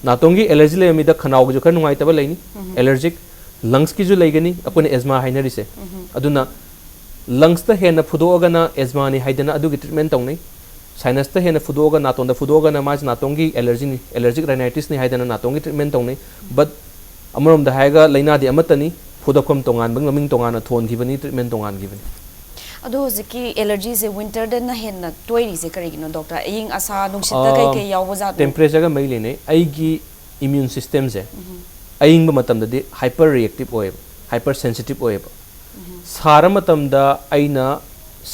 ꯅꯥꯇꯣꯟꯒꯤ allergy ꯂꯩꯔꯝꯃꯤꯗ ꯈꯅꯥꯎꯒꯤꯁꯨ ꯈꯔ ꯅꯨꯡꯉꯥꯏꯇꯕ ꯂꯩꯅꯤ, allergic, lungs ꯀꯤꯁꯨ ꯂꯩꯒꯅꯤ, ꯑꯩꯈꯣꯏꯅ asthma ꯍꯥꯏꯅꯔꯤꯁꯦ꯫ ꯑꯗꯨꯅ lungs ꯇ ꯍꯦꯟꯅ ꯐꯨꯗꯣꯛꯑꯒꯅ asthma ꯅꯤ ꯍꯥꯏꯗꯅ ꯑꯗꯨꯒꯤ treatment ꯇꯧꯅꯩ꯫ Sinus ꯇ ꯍꯦꯟꯅ ꯐꯨꯗꯣꯛꯑꯒ, ꯅꯥꯇꯣꯟꯗ ꯐꯨꯗꯣꯛꯑꯒꯅ ꯃꯥꯁꯦ ꯅꯥꯇꯣꯟꯒꯤ allergy ꯅꯤ, allergic rhinitis ꯅꯤ ꯍꯥꯏꯗꯅ ꯅꯥꯇꯣꯟꯒꯤ treatment ꯇꯧꯅꯩ꯫ But ꯑꯃꯔꯣꯝꯗ ꯍꯥꯏꯔꯒ ꯂꯥꯏꯅꯥꯗꯤ ꯑꯃꯠꯇꯅꯤ, ꯐꯨꯗꯣꯛꯐꯝ ꯇꯣꯉꯥꯟꯕ, ꯃꯃꯤꯡ ꯇꯣꯉꯥꯟꯅ ꯊꯣꯟꯈꯤꯕꯅꯤ, treatment ꯇꯣꯉꯥꯟꯈꯤꯕꯅꯤ꯫ ꯑꯗꯣ ꯍꯧꯖꯤꯛꯀꯤ ꯑꯦꯂꯔꯖꯤꯁꯦ ꯋꯤꯟꯇꯔꯗꯅ ꯍꯦꯟꯅ ꯇꯣꯏꯔꯤꯁꯦ ꯀꯔꯤꯒꯤꯅꯣ, ꯗꯣꯛꯇꯔ? ꯑꯏꯪ ꯑꯁꯥ ꯅꯨꯡꯁꯤꯠꯇ ꯑꯥ, ꯀꯩꯀꯩ ꯌꯥꯎꯕ ꯖꯥꯠꯅꯣ? ꯇꯦꯝꯄꯔꯦꯆꯔꯒ ꯃꯔꯤ ꯂꯩꯅꯩ꯫ ꯑꯩꯒꯤ ꯏꯃ꯭ꯌꯨꯟ ꯁꯤꯁꯇꯦꯝꯁꯦ ꯑꯏꯪꯕ ꯃꯇꯝꯗꯗꯤ ꯍꯥꯏꯄꯔ ꯔꯤꯌꯦꯛꯇꯤꯞ ꯑꯣꯏꯌꯦꯕ, ꯍꯥꯏꯄꯔ ꯁꯦꯟꯁꯤꯇꯤꯞ ꯑꯣꯏꯌꯦꯕ꯫ ꯁꯥꯔ ꯃꯇꯝꯗ ꯑꯩꯅ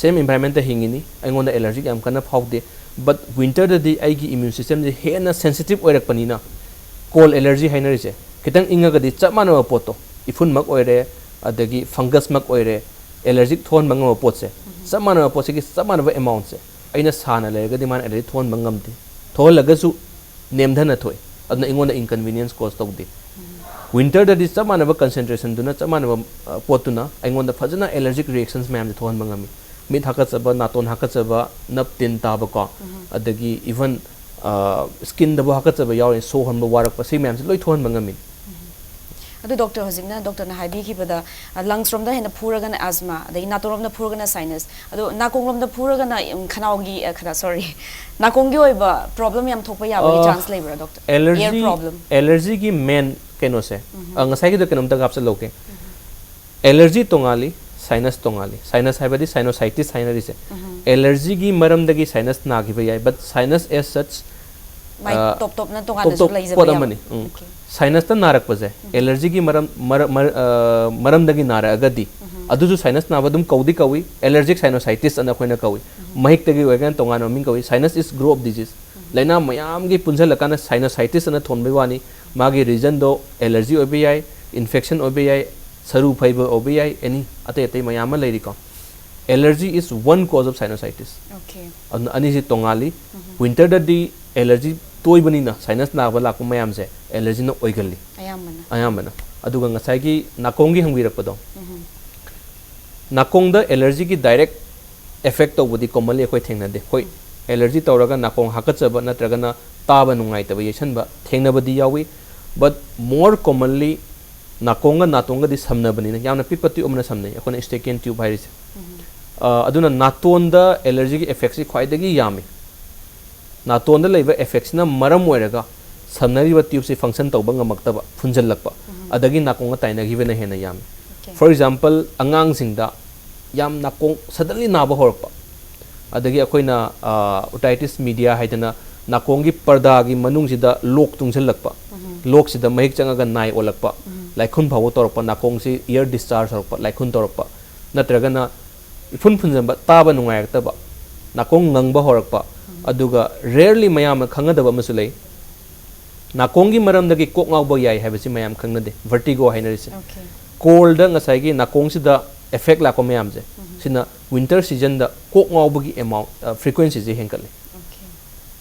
ꯁꯦꯝ ꯏꯟꯚꯥꯏꯔꯟꯃꯦꯟꯇ ꯍꯤꯡꯉꯤꯅꯤ, ꯑꯩꯉꯣꯟꯗ ꯑꯦꯂꯔꯖꯤ ꯌꯥꯝ ꯀꯟꯅ ꯐꯥꯎꯗꯦ꯫ ꯕꯠ ꯋꯤꯟꯇꯔꯗꯗꯤ ꯑꯩꯒꯤ ꯏꯃ꯭ꯌꯨꯟ ꯁꯤꯁꯇꯦꯝꯁꯦ ꯍꯦꯟꯅ ꯁꯦꯟꯁꯤꯇꯤꯞ ꯑꯣꯏꯔꯛꯄꯅꯤꯅ, ꯀꯣꯜ ꯑꯦꯂꯔꯖꯤ ꯍꯥꯏꯅꯔꯤꯁꯦ, ꯈꯤꯇꯪ ꯏꯪꯉꯒꯗꯤ ꯆꯞ ꯃꯥꯟꯅꯕ ꯄꯣꯠꯇꯣ, ꯏꯐꯨꯟꯃꯛ ꯑꯣꯏꯔꯦ, ꯑꯗꯒꯤ ꯐꯪꯒꯁꯃꯛ ꯑꯣꯏꯔꯦ, ꯑꯦꯂꯔꯖꯤꯛ ꯊꯣꯛꯍꯟꯕ ꯉꯝꯕ ꯄꯣꯠꯁꯦ, ꯆꯞ ꯃꯥꯟꯅꯕ ꯄꯣꯠꯁꯤꯒꯤ ꯆꯞ ꯃꯥꯟꯅꯕ ꯑꯦꯃꯥꯎꯟꯁꯦ ꯑꯩꯅ ꯁꯥꯅ ꯂꯩꯔꯒꯗꯤ ꯃꯥꯅ ꯑꯦꯂꯔꯖꯤ ꯊꯣꯛꯍꯟꯕ ꯉꯝꯗꯦ꯫ ꯊꯣꯛꯍꯜꯂꯒꯁꯨ ꯅꯦꯝꯊꯅ ꯊꯣꯛꯑꯦ, ꯑꯗꯨꯅ ꯑꯩꯉꯣꯟꯗ ꯏꯟꯀꯟꯚꯤꯅꯤꯌꯦꯟꯁ ꯀꯣꯁ ꯇꯧꯗꯦ꯫ ꯋꯤꯟꯇꯔꯗꯗꯤ ꯆꯞ ꯃꯥꯟꯅꯕ ꯀꯟꯁꯦꯟꯇ꯭ꯔꯦꯁꯟꯗꯨꯅ, ꯆꯞ ꯃꯥꯟꯅꯕ ꯑ, ꯄꯣꯠꯇꯨꯅ ꯑꯩꯉꯣꯟꯗ ꯐꯖꯅ ꯑꯦꯂꯔꯖꯤꯛ ꯔꯤꯌꯦꯛꯁꯟꯁ ꯃꯌꯥꯝꯁꯦ ꯊꯣꯛꯍꯟꯕ ꯉꯝꯃꯤ꯫ ꯃꯤꯠ ꯍꯥꯀꯠꯆꯕ, ꯅꯥꯇꯣꯟ ꯍꯥꯀꯠꯆꯕ, ꯅꯞ ꯇꯤꯟ ꯇꯥꯕꯀꯣ, ꯑꯗꯒꯤ ꯏꯚꯟ ꯁ꯭ꯀꯤꯟꯗꯕꯨ ꯍꯥꯀꯠꯆꯕ ꯌꯥꯎꯔꯦ, ꯁꯣꯔ ꯍꯣꯟꯕ ꯋꯥꯔꯛꯄ, ꯁꯤ ꯃꯌꯥꯝꯁꯦ ꯂꯣꯏ ꯊꯣꯛꯍꯟꯕ ꯉꯝꯃꯤ꯫ ꯑꯗꯨ ꯗꯣꯛꯇꯔ, ꯍꯧꯖꯤꯛꯅ ꯗꯣꯛꯇꯔꯅ ꯍꯥꯏꯕꯤꯈꯤꯕꯗ, ꯂꯪꯁ ꯔꯣꯝꯗ ꯍꯦꯟꯅ ꯐꯨꯔꯒꯅ ꯑꯦꯖꯃꯥ, ꯑꯗꯒꯤ ꯅꯥꯇꯣꯟꯔꯣꯝꯗ ꯐꯨꯔꯒꯅ ꯁꯥꯏꯅꯁ, ꯑꯗꯣ ꯅꯥꯀꯣꯡꯔꯣꯝꯗ ꯐꯨꯔꯒꯅ, ꯎꯝ, ꯈꯅꯥꯎꯒꯤ, ꯑ, ꯈꯅꯥꯎ, ꯁꯣꯔꯤ, ꯅꯥꯀꯣꯡꯒꯤ ꯑꯣꯏꯕ ꯄ꯭ꯔꯣꯕ꯭ꯂꯦꯝ ꯌꯥꯝ ꯊꯣꯛꯄ ꯌꯥꯕꯒꯤ ꯑ, ꯆꯥꯟꯁ ꯂꯩꯕ꯭ꯔꯥ, ꯗꯣꯛꯇꯔ? Air allergy problem? ꯑꯦꯂꯔꯖꯤꯒꯤ ꯃꯦꯟ ꯀꯩꯅꯣꯁꯦ, ꯑ, ꯉꯁꯥꯏꯒꯤꯗꯣ ꯀꯩꯅꯣꯝꯇ ꯍꯥꯞꯆꯜꯍꯧꯒꯦ꯫ ꯑꯦꯂꯔꯖꯤ ꯇꯣꯉꯥꯜꯂꯤ, ꯁꯥꯏꯅꯁ ꯇꯣꯉꯥꯜꯂꯤ꯫ ꯁꯥꯏꯅꯁ ꯍꯥꯏꯕꯗꯤ ꯁꯥꯏꯅꯣꯁꯥꯏꯇꯤꯁ ꯍꯥꯏꯅꯔꯤꯁꯦ꯫ ꯑꯦꯂꯔꯖꯤꯒꯤ ꯃꯔꯝꯗꯒꯤ ꯁꯥꯏꯅꯁ ꯅꯥꯈꯤꯕ ꯌꯥꯏ, ꯕꯠ ꯁꯥꯏꯅꯁ ꯑꯦꯁ ꯁꯆ ꯃꯥꯏ ꯑ, ꯇꯣꯞ ꯇꯣꯞꯅ ꯇꯣꯞ ꯇꯣꯉꯥꯟꯅꯁꯨ ꯇꯣꯞ ꯂꯩꯖꯕ ꯄꯣꯠ ꯌꯥꯕ? ꯑꯃꯅꯤ꯫ ꯎꯝ꯫ ꯑꯣꯀꯦ꯫ ꯁꯥꯏꯅꯁꯇ ꯅꯥꯔꯛꯄꯁꯦ, ꯑꯦꯂꯔꯖꯤꯒꯤ ꯃꯔꯝ, ꯃꯔ-, ꯃꯔ-, ꯑ, ꯃꯔꯝꯗꯒꯤ ꯅꯥꯔꯛꯑꯒꯗꯤ, ꯑꯗꯨꯁꯨ ꯁꯥꯏꯅꯁ ꯅꯥꯕ ꯑꯗꯨꯝ ꯀꯧꯗꯤ ꯀꯧꯏ, ꯑꯦꯂꯔꯖꯤꯛ ꯁꯥꯏꯅꯣꯁꯥꯏꯇꯤꯁ ꯑꯅ ꯑꯩꯈꯣꯏꯅ ꯀꯧꯏ꯫ ꯃꯍꯤꯛꯇꯒꯤ ꯑꯣꯏꯔꯒꯅ ꯇꯣꯉꯥꯟꯕ ꯃꯃꯤꯡ ꯀꯧꯏ꯫ Sinus is group of disease꯫ ꯂꯥꯏꯅꯥ ꯃꯌꯥꯝꯒꯤ ꯄꯨꯟꯁꯤꯜꯂꯀꯥꯟꯗ ꯁꯥꯏꯅꯣꯁꯥꯏꯇꯤꯁ ꯑꯅ ꯊꯣꯟꯕꯒꯤ ꯋꯥꯅꯤ꯫ ꯃꯥꯒꯤ ꯔꯤꯖꯟꯗꯣ ꯑꯦꯂꯔꯖꯤ ꯑꯣꯏꯕ ꯌꯥꯏ, ꯏꯟꯐꯦꯛꯁꯟ ꯑꯣꯏꯕ ꯌꯥꯏ, ꯁꯔꯨ ꯐꯩꯕ ꯑꯣꯏꯕ ꯌꯥꯏ, ꯑꯦꯅꯤ ꯑꯇꯩ ꯑꯇꯩ ꯃꯌꯥꯝ ꯑꯃ ꯂꯩꯔꯤꯀꯣ꯫ Allergy is one cause of sinusitis꯫ Okay. ꯑꯗꯨꯅ ꯑꯅꯤꯁꯤ ꯇꯣꯉꯥꯜꯂꯤ꯫ ꯋꯤꯟꯇꯔꯗꯗꯤ ꯑꯦꯂꯔꯖꯤ ꯇꯣꯏꯕꯅꯤꯅ ꯁꯥꯏꯅꯁ ꯅꯥꯕ ꯂꯥꯛꯄ ꯃꯌꯥꯝꯁꯦ ꯑꯦꯂꯔꯖꯤꯅ ꯑꯣꯏꯒꯜꯂꯤ ꯑꯌꯥꯝꯕꯅ꯫ ꯑꯌꯥꯝꯕꯅ꯫ ꯑꯗꯨꯒ ꯉꯁꯥꯏꯒꯤ ꯅꯥꯀꯣꯡꯒꯤ ꯍꯪꯕꯤꯔꯛꯄꯗꯣ, ꯅꯥꯀꯣꯡꯗ ꯑꯦꯂꯔꯖꯤꯒꯤ ꯗꯥꯏꯔꯦꯛ ꯑꯦꯐꯦꯛ ꯇꯧꯕꯗꯤ ꯀꯣꯃꯟꯂꯤ ꯑꯩꯈꯣꯏ ꯊꯦꯡꯅꯗꯦ꯫ ꯍꯣꯏ, ꯑꯦꯂꯔꯖꯤ ꯇꯧꯔꯒ ꯅꯥꯀꯣꯡ ꯍꯥꯀꯠꯆꯕ ꯅꯠꯇ꯭ꯔꯒꯅ ꯇꯥꯕ ꯅꯨꯡꯉꯥꯏꯇꯕ ꯌꯩꯁꯟꯕ ꯊꯦꯡꯅꯕꯗꯤ ꯌꯥꯎꯏ, ꯕꯠ ꯃꯣꯔ ꯀꯣꯃꯟꯂꯤ ꯅꯥꯀꯣꯡꯒ ꯅꯥꯇꯣꯟꯒꯗꯤ ꯁꯝꯅꯕꯅꯤꯅ, ꯌꯥꯝꯅ ꯄꯤꯛꯄ ꯇ꯭ꯌꯨꯕ ꯑꯃꯅ ꯁꯝꯅꯩ, ꯑꯩꯈꯣꯏꯅ ꯏꯁꯇꯦꯀꯦꯟ ꯇ꯭ꯌꯨꯕ ꯍꯥꯏꯔꯤꯁꯦ꯫ ꯑ, ꯑꯗꯨꯅ ꯅꯥꯇꯣꯟꯗ ꯑꯦꯂꯔꯖꯤꯒꯤ ꯑꯦꯐꯦꯛꯁꯤ ꯈ꯭ꯋꯥꯏꯗꯒꯤ ꯌꯥꯝꯃꯤ꯫ ꯅꯥꯇꯣꯟꯗ ꯂꯩꯕ ꯑꯦꯐꯦꯛꯁꯤꯅ ꯃꯔꯝ ꯑꯣꯏꯔꯒ ꯁꯝꯅꯔꯤꯕ ꯇ꯭ꯌꯨꯕꯁꯤ ꯐꯪꯁꯟ ꯇꯧꯕ ꯉꯝꯃꯛꯇꯕ, ꯐꯨꯟꯖꯜꯂꯛꯄ, ꯑꯗꯒꯤ ꯅꯥꯀꯣꯡꯒ ꯇꯥꯏꯅꯈꯤꯕꯅ ꯍꯦꯟꯅ ꯌꯥꯝꯃꯤ꯫ ꯑꯣꯀꯦ꯫ ꯐꯣꯔ ꯑꯦꯛꯖꯥꯝꯄꯜ, ꯑꯉꯥꯡꯁꯤꯡꯗ ꯌꯥꯝ ꯅꯥꯀꯣꯡ suddenly ꯅꯥꯕ ꯍꯧꯔꯛꯄ, ꯑꯗꯒꯤ ꯑꯩꯈꯣꯏꯅ otitis media ꯍꯥꯏꯗꯅ ꯅꯥꯀꯣꯡꯒꯤ ꯄꯔꯗꯥꯒꯤ ꯃꯅꯨꯡꯁꯤꯗ ꯂꯣꯛ ꯇꯨꯡꯁꯤꯜꯂꯛꯄ, ꯂꯣꯛꯁꯤꯗ ꯃꯍꯤꯛ ꯆꯪꯉꯒ ꯅꯥꯏ ꯑꯣꯜꯂꯛꯄ, ꯂꯥꯏꯈꯨꯟ ꯐꯥꯎꯕ ꯇꯧꯔꯛꯄ, ꯅꯥꯀꯣꯡꯁꯤ ear discharge ꯍꯧꯔꯛꯄ, ꯂꯥꯏꯈꯨꯟ ꯇꯧꯔꯛꯄ, ꯅꯠꯇ꯭ꯔꯒꯅ ꯏꯐꯨꯟ ꯐꯨꯟꯖꯟꯕ, ꯇꯥꯕ ꯅꯨꯡꯉꯥꯏꯔꯛꯇꯕ, ꯅꯥꯀꯣꯡ ꯉꯪꯕ ꯍꯧꯔꯛꯄ, ꯑꯗꯨꯒ rarely ꯃꯌꯥꯝꯅ ꯈꯪꯒꯗꯕ ꯑꯃꯁꯨ ꯂꯩ꯫ ꯅꯥꯀꯣꯡꯒꯤ ꯃꯔꯝꯗꯒꯤ ꯀꯣꯛ ꯉꯥꯎꯕ ꯌꯥꯏ ꯍꯥꯏꯕꯁꯤ ꯃꯌꯥꯝ ꯈꯪꯅꯗꯦ, vertigo ꯍꯥꯏꯅꯔꯤꯁꯦ꯫ Okay. Cold ꯉꯁꯥꯏꯒꯤ ꯅꯥꯀꯣꯡꯁꯤꯗ effect ꯂꯥꯛꯄ ꯃꯌꯥꯝꯁꯦ, ꯁꯤꯅ winter seasonꯗ ꯀꯣꯛ ꯉꯥꯎꯕꯒꯤ amount, frequencyꯁꯦ ꯍꯦꯟꯒꯠꯂꯤ꯫ Okay.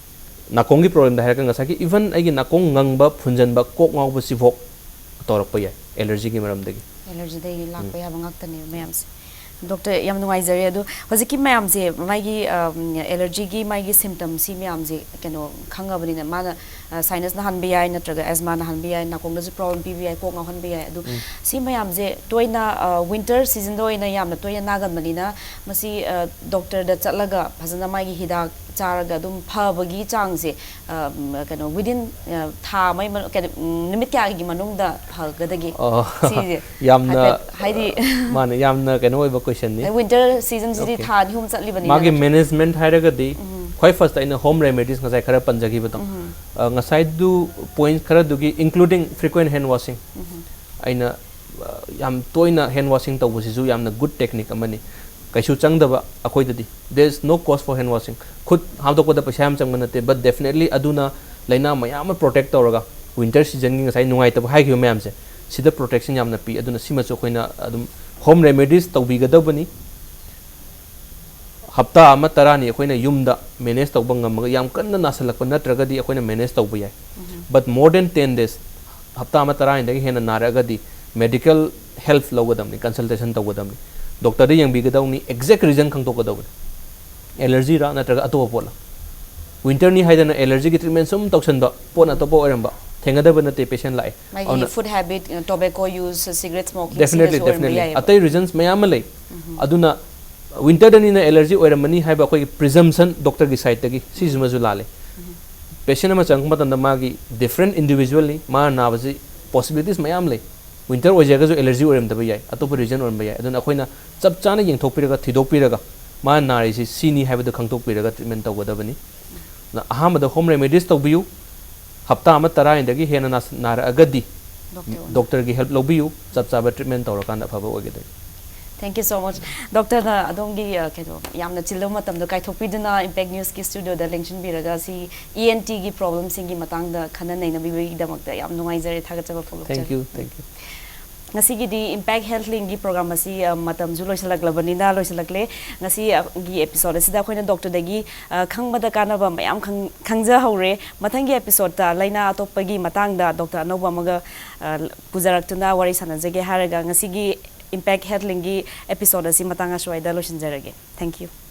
ꯅꯥꯀꯣꯡꯒꯤ problemꯗ ꯍꯥꯏꯔꯒ ꯉꯁꯥꯏꯒꯤ even ꯑꯩꯒꯤ ꯅꯥꯀꯣꯡ ꯉꯪꯕ, ꯐꯨꯟꯖꯟꯕ, ꯀꯣꯛ ꯉꯥꯎꯕꯁꯤꯐꯥꯎ ꯇꯧꯔꯛꯄ ꯌꯥꯏ allergyꯒꯤ ꯃꯔꯝꯗꯒꯤ꯫ Allergyꯗꯒꯤ ꯂꯥꯛꯄ ꯌꯥꯕ ꯉꯥꯛꯇꯅꯦꯕ ꯃꯌꯥꯝꯁꯦ꯫ Doctor, ꯌꯥꯝ ꯅꯨꯡꯉꯥꯏꯖꯔꯦ꯫ ꯑꯗꯣ ꯍꯧꯖꯤꯛꯀꯤ ꯃꯌꯥꯝꯁꯦ, ꯃꯥꯒꯤ allergyꯒꯤ ꯃꯥꯒꯤ symptom ꯁꯤ ꯃꯌꯥꯝꯁꯦ ꯀꯩꯅꯣ ꯈꯪꯉꯕꯅꯤꯅ, ꯃꯥꯅ sinus ꯅꯥꯍꯟꯕ ꯌꯥꯏ, ꯅꯠꯇ꯭ꯔꯒ asthma ꯅꯥꯍꯟꯕ ꯌꯥꯏ, ꯅꯥꯀꯣꯡꯗꯁꯨ problem ꯄꯤꯕ ꯌꯥꯏ, ꯀꯣꯛ ꯉꯥꯎꯍꯟꯕ ꯌꯥꯏ꯫ ꯑꯗꯨ ꯁꯤ ꯃꯌꯥꯝꯁꯦ ꯇꯣꯏꯅ winter seasonꯗ ꯑꯣꯏꯅ ꯌꯥꯝꯅ ꯇꯣꯏꯅ ꯅꯥꯒꯟꯕꯅꯤꯅ, ꯃꯁꯤ doctorꯗ ꯆꯠꯂꯒ ꯐꯖꯅ ꯃꯥꯒꯤ ꯍꯤꯗꯥꯛ ꯆꯥꯔꯒ ꯑꯗꯨꯝ ꯐꯕꯒꯤ ꯆꯥꯡꯁꯦ, ꯀꯩꯅꯣ, within ꯊꯥ ꯑꯃꯒꯤ ꯃꯅꯨꯡ-, ꯀꯩꯅꯣ, ꯅꯨꯃꯤꯠ ꯀꯌꯥꯒꯤ ꯃꯅꯨꯡꯗ ꯐꯒꯗꯒꯦ? ꯑꯣ, ꯁꯤꯁꯦ ꯌꯥꯝꯅ ꯍꯥꯏꯐꯦꯠ, ꯍꯥꯏꯗꯤ, ꯃꯥꯅꯦ, ꯌꯥꯝꯅ ꯀꯩꯅꯣ ꯑꯣꯏꯕ questionꯅꯤ꯫ Winter seasonꯁꯤꯗꯤ Okay. ꯊꯥ ꯑꯅꯤ ꯑꯍꯨꯝ ꯆꯠꯂꯤꯕꯅꯤꯅ, ꯃꯥꯒꯤ ꯅꯠꯇ꯭ꯔꯥ? Management ꯍꯥꯏꯔꯒꯗꯤ, ꯈ꯭ꯋꯥꯏ firstꯇ ꯑꯩꯅ home remedies ꯉꯁꯥꯏ ꯈꯔ ꯄꯟꯖꯈꯤꯕꯗꯣ, ꯑ, ꯉꯁꯥꯏꯗꯨ point ꯈꯔꯗꯨꯒꯤ, including frequent hand washing, ꯑꯩꯅ, ꯑ, ꯌꯥꯝ ꯇꯣꯏꯅ hand washing ꯇꯧꯕꯁꯤꯁꯨ ꯌꯥꯝꯅ good technique ꯑꯃꯅꯤ꯫ ꯀꯩꯁꯨ ꯆꯪꯗꯕ ꯑꯩꯈꯣꯏꯗꯗꯤ, there is no cost for hand washing. ꯈꯨꯠ ꯍꯥꯝꯗꯣꯛꯄꯗ ꯄꯩꯁꯥ ꯌꯥꯝ ꯆꯪꯕ ꯅꯠꯇꯦ, but definitely ꯑꯗꯨꯅ ꯂꯥꯏꯅꯥ ꯃꯌꯥꯝ ꯑꯃ protect ꯇꯧꯔꯒ, winter seasonꯒꯤ ꯉꯁꯥꯏ ꯅꯨꯡꯉꯥꯏꯇꯕ ꯍꯥꯏꯈꯤꯕ ꯃꯌꯥꯝꯁꯦ, ꯁꯤꯗ protection ꯌꯥꯝꯅ ꯄꯤ꯫ ꯑꯗꯨꯅ ꯁꯤꯃꯁꯨ ꯑꯩꯈꯣꯏꯅ ꯑꯗꯨꯝ home remedies ꯇꯧꯕꯤꯒꯗꯕꯅꯤ꯫ ꯍꯞꯇꯥ ꯑꯃ ꯇꯔꯥꯅꯤ ꯑꯩꯈꯣꯏꯅ ꯌꯨꯝꯗ manage ꯇꯧꯕ ꯉꯝꯃꯒ, ꯌꯥꯝ ꯀꯟꯅ ꯅꯥꯁꯜꯂꯛꯄ ꯅꯠꯇ꯭ꯔꯒꯗꯤ ꯑꯩꯈꯣꯏꯅ manage ꯇꯧꯕ ꯌꯥꯏ꯫ But more than ten days, ꯍꯞꯇꯥ ꯑꯃ ꯇꯔꯥꯅꯤꯗꯒꯤ ꯍꯦꯟꯅ ꯅꯥꯔꯛꯑꯒꯗꯤ medical help ꯂꯧꯒꯗꯕꯅꯤ, consultation ꯇꯧꯒꯗꯕꯅꯤ, doctorꯗ ꯌꯦꯡꯕꯤꯒꯗꯕꯅꯤ, exact reason ꯈꯪꯗꯣꯛꯀꯗꯕꯅꯤ꯫ Allergyꯔꯥ ꯅꯠꯇ꯭ꯔꯒ ꯑꯇꯣꯞꯄ ꯄꯣꯠꯂ? Winterꯅꯤ ꯍꯥꯏꯗꯅ allergyꯒꯤ treatment ꯁꯨꯝ ꯇꯧꯁꯟꯕ, ꯄꯣꯠꯅ ꯑꯇꯣꯞꯄ ꯑꯣꯏꯔꯝꯕ, ꯊꯦꯡꯅꯗꯕ ꯅꯠꯇꯦ, patient ꯂꯥꯛꯑꯦ꯫ ꯃꯥꯒꯤ ꯑꯗꯨꯅ food habit, tobacco use, cigarette smoking, Definitely, ꯁꯤꯅꯁꯨ ꯑꯣꯏꯔꯝꯕ definitely. ꯌꯥꯏꯌꯦꯕ꯫ ꯑꯇꯩ reasons ꯃꯌꯥꯝ ꯑꯃ ꯂꯩ꯫ ꯑꯗꯨꯅ winterꯗꯅꯤꯅ allergy ꯑꯣꯏꯔꯝꯃꯅꯤ ꯍꯥꯏꯕ ꯑꯩꯈꯣꯏꯒꯤ presumption doctorꯒꯤ sideꯇꯒꯤ ꯁꯤꯁꯤꯃꯁꯨ ꯂꯥꯜꯂꯦ꯫ Patient ꯑꯃ ꯆꯪꯉꯛꯄ ꯃꯇꯝꯗ ꯃꯥꯒꯤ different individualꯅꯤ, ꯃꯥꯅ ꯅꯥꯕꯁꯤ possibilities ꯃꯌꯥꯝ ꯂꯩ꯫ ꯋꯤꯟꯇꯔ ꯑꯣꯏꯖꯔꯒꯁꯨ ꯑꯦꯂꯔꯖꯤ ꯑꯣꯏꯔꯝꯗꯕ ꯌꯥꯏ, ꯑꯇꯣꯞꯄ ꯔꯤꯖꯟ ꯑꯣꯏꯔꯝꯕ ꯌꯥꯏ꯫ ꯑꯗꯨꯅ ꯑꯩꯈꯣꯏꯅ ꯆꯞ ꯆꯥꯅ ꯌꯦꯡꯊꯣꯛꯄꯤꯔꯒ, ꯊꯤꯗꯣꯛꯄꯤꯔꯒ, ꯃꯥꯅ ꯅꯥꯔꯤꯁꯤ ꯁꯤꯅꯤ ꯍꯥꯏꯕꯗꯨ ꯈꯪꯗꯣꯛꯄꯤꯔꯒ ꯇ꯭ꯔꯤꯠꯃꯦꯟ ꯇꯧꯒꯗꯕꯅꯤ꯫ ꯑꯗꯨꯅ ꯑꯍꯥꯟꯕꯗ ꯍꯣꯝ ꯔꯦꯃꯦꯗꯤꯁ ꯇꯧꯕꯤꯌꯨ꯫ ꯍꯞꯇꯥ ꯑꯃ ꯇꯔꯥꯅꯤꯗꯒꯤ ꯍꯦꯟꯅ ꯅꯥꯁ-, ꯅꯥꯔꯛꯑꯒꯗꯤ ꯗꯣꯛꯇꯔ ꯑꯣꯏꯅ꯫ ꯗꯣꯛꯇꯔꯒꯤ ꯍꯦꯜꯞ ꯂꯧꯕꯤꯌꯨ꯫ ꯆꯞ ꯆꯥꯕ ꯇ꯭ꯔꯤꯠꯃꯦꯟ ꯇꯧꯔꯀꯥꯟꯗ ꯑꯐꯕ ꯑꯣꯏꯒꯗꯣꯏꯅꯤ꯫ Thank you so much. ꯗꯣꯛꯇꯔꯅ ꯑꯗꯣꯝꯒꯤ, ꯑ, ꯀꯩꯅꯣ, ꯌꯥꯝꯅ ꯆꯤꯜꯂꯕ ꯃꯇꯝꯗꯣ ꯀꯥꯏꯊꯣꯛꯄꯤꯗꯨꯅ ꯏꯝꯄꯦꯛ ꯅ꯭ꯌꯨꯁꯀꯤ ꯁ꯭ꯇꯨꯗꯤꯑꯣꯗ ꯂꯦꯡꯁꯤꯟꯕꯤꯔꯒ ꯁꯤ ꯏ ꯑꯦꯟ ꯇꯤꯒꯤ ꯄ꯭ꯔꯣꯕ꯭ꯂꯦꯝꯁꯤꯡꯒꯤ ꯃꯇꯥꯡꯗ ꯈꯟꯅ ꯅꯩꯅꯕꯤꯕꯒꯤꯗꯃꯛꯇ ꯌꯥꯝ ꯅꯨꯡꯉꯥꯏꯖꯔꯦ, ꯊꯥꯒꯠꯆꯕ ꯐꯣꯡꯗꯣꯛꯆꯔꯤ꯫ Thank you, thank you. ꯉꯁꯤꯒꯤꯗꯤ ꯏꯝꯄꯦꯛ ꯍꯦꯜꯊ ꯂꯤꯡꯒꯤ ꯄ꯭ꯔꯣꯒ꯭ꯔꯥꯝ ꯑꯁꯤ, ꯑ, ꯃꯇꯝꯁꯨ ꯂꯣꯏꯁꯤꯜꯂꯛꯂꯕꯅꯤꯅ ꯂꯣꯏꯁꯤꯜꯂꯛꯂꯦ꯫ ꯉꯁꯤꯒꯤ ꯑꯦꯄꯤꯁꯣꯗ ꯑꯁꯤꯗ ꯑꯩꯈꯣꯏꯅ ꯗꯣꯛꯇꯔꯗꯒꯤ, ꯑ, ꯈꯪꯕꯗ ꯀꯥꯟꯅꯕ ꯃꯌꯥꯝ ꯈꯪ-, ꯈꯪꯖꯍꯧꯔꯦ꯫ ꯃꯊꯪꯒꯤ ꯑꯦꯄꯤꯁꯣꯗꯇ ꯂꯥꯏꯅꯥ ꯑꯇꯣꯞꯄꯒꯤ ꯃꯇꯥꯡꯗ ꯗꯣꯛꯇꯔ ꯑꯅꯧꯕ ꯑꯃꯒ, ꯑ, ꯄꯨꯖꯔꯛꯇꯨꯅ ꯋꯥꯔꯤ ꯁꯥꯟꯅꯖꯒꯦ ꯍꯥꯏꯔꯒ ꯉꯁꯤꯒꯤ ꯏꯝꯄꯦꯛ ꯍꯦꯜꯊ ꯂꯤꯡꯒꯤ ꯑꯦꯄꯤꯁꯣꯗ ꯑꯁꯤ ꯃꯇꯥꯡ ꯑꯁ꯭ꯋꯥꯏꯗ ꯂꯣꯏꯁꯤꯟꯖꯔꯒꯦ꯫ Thank you.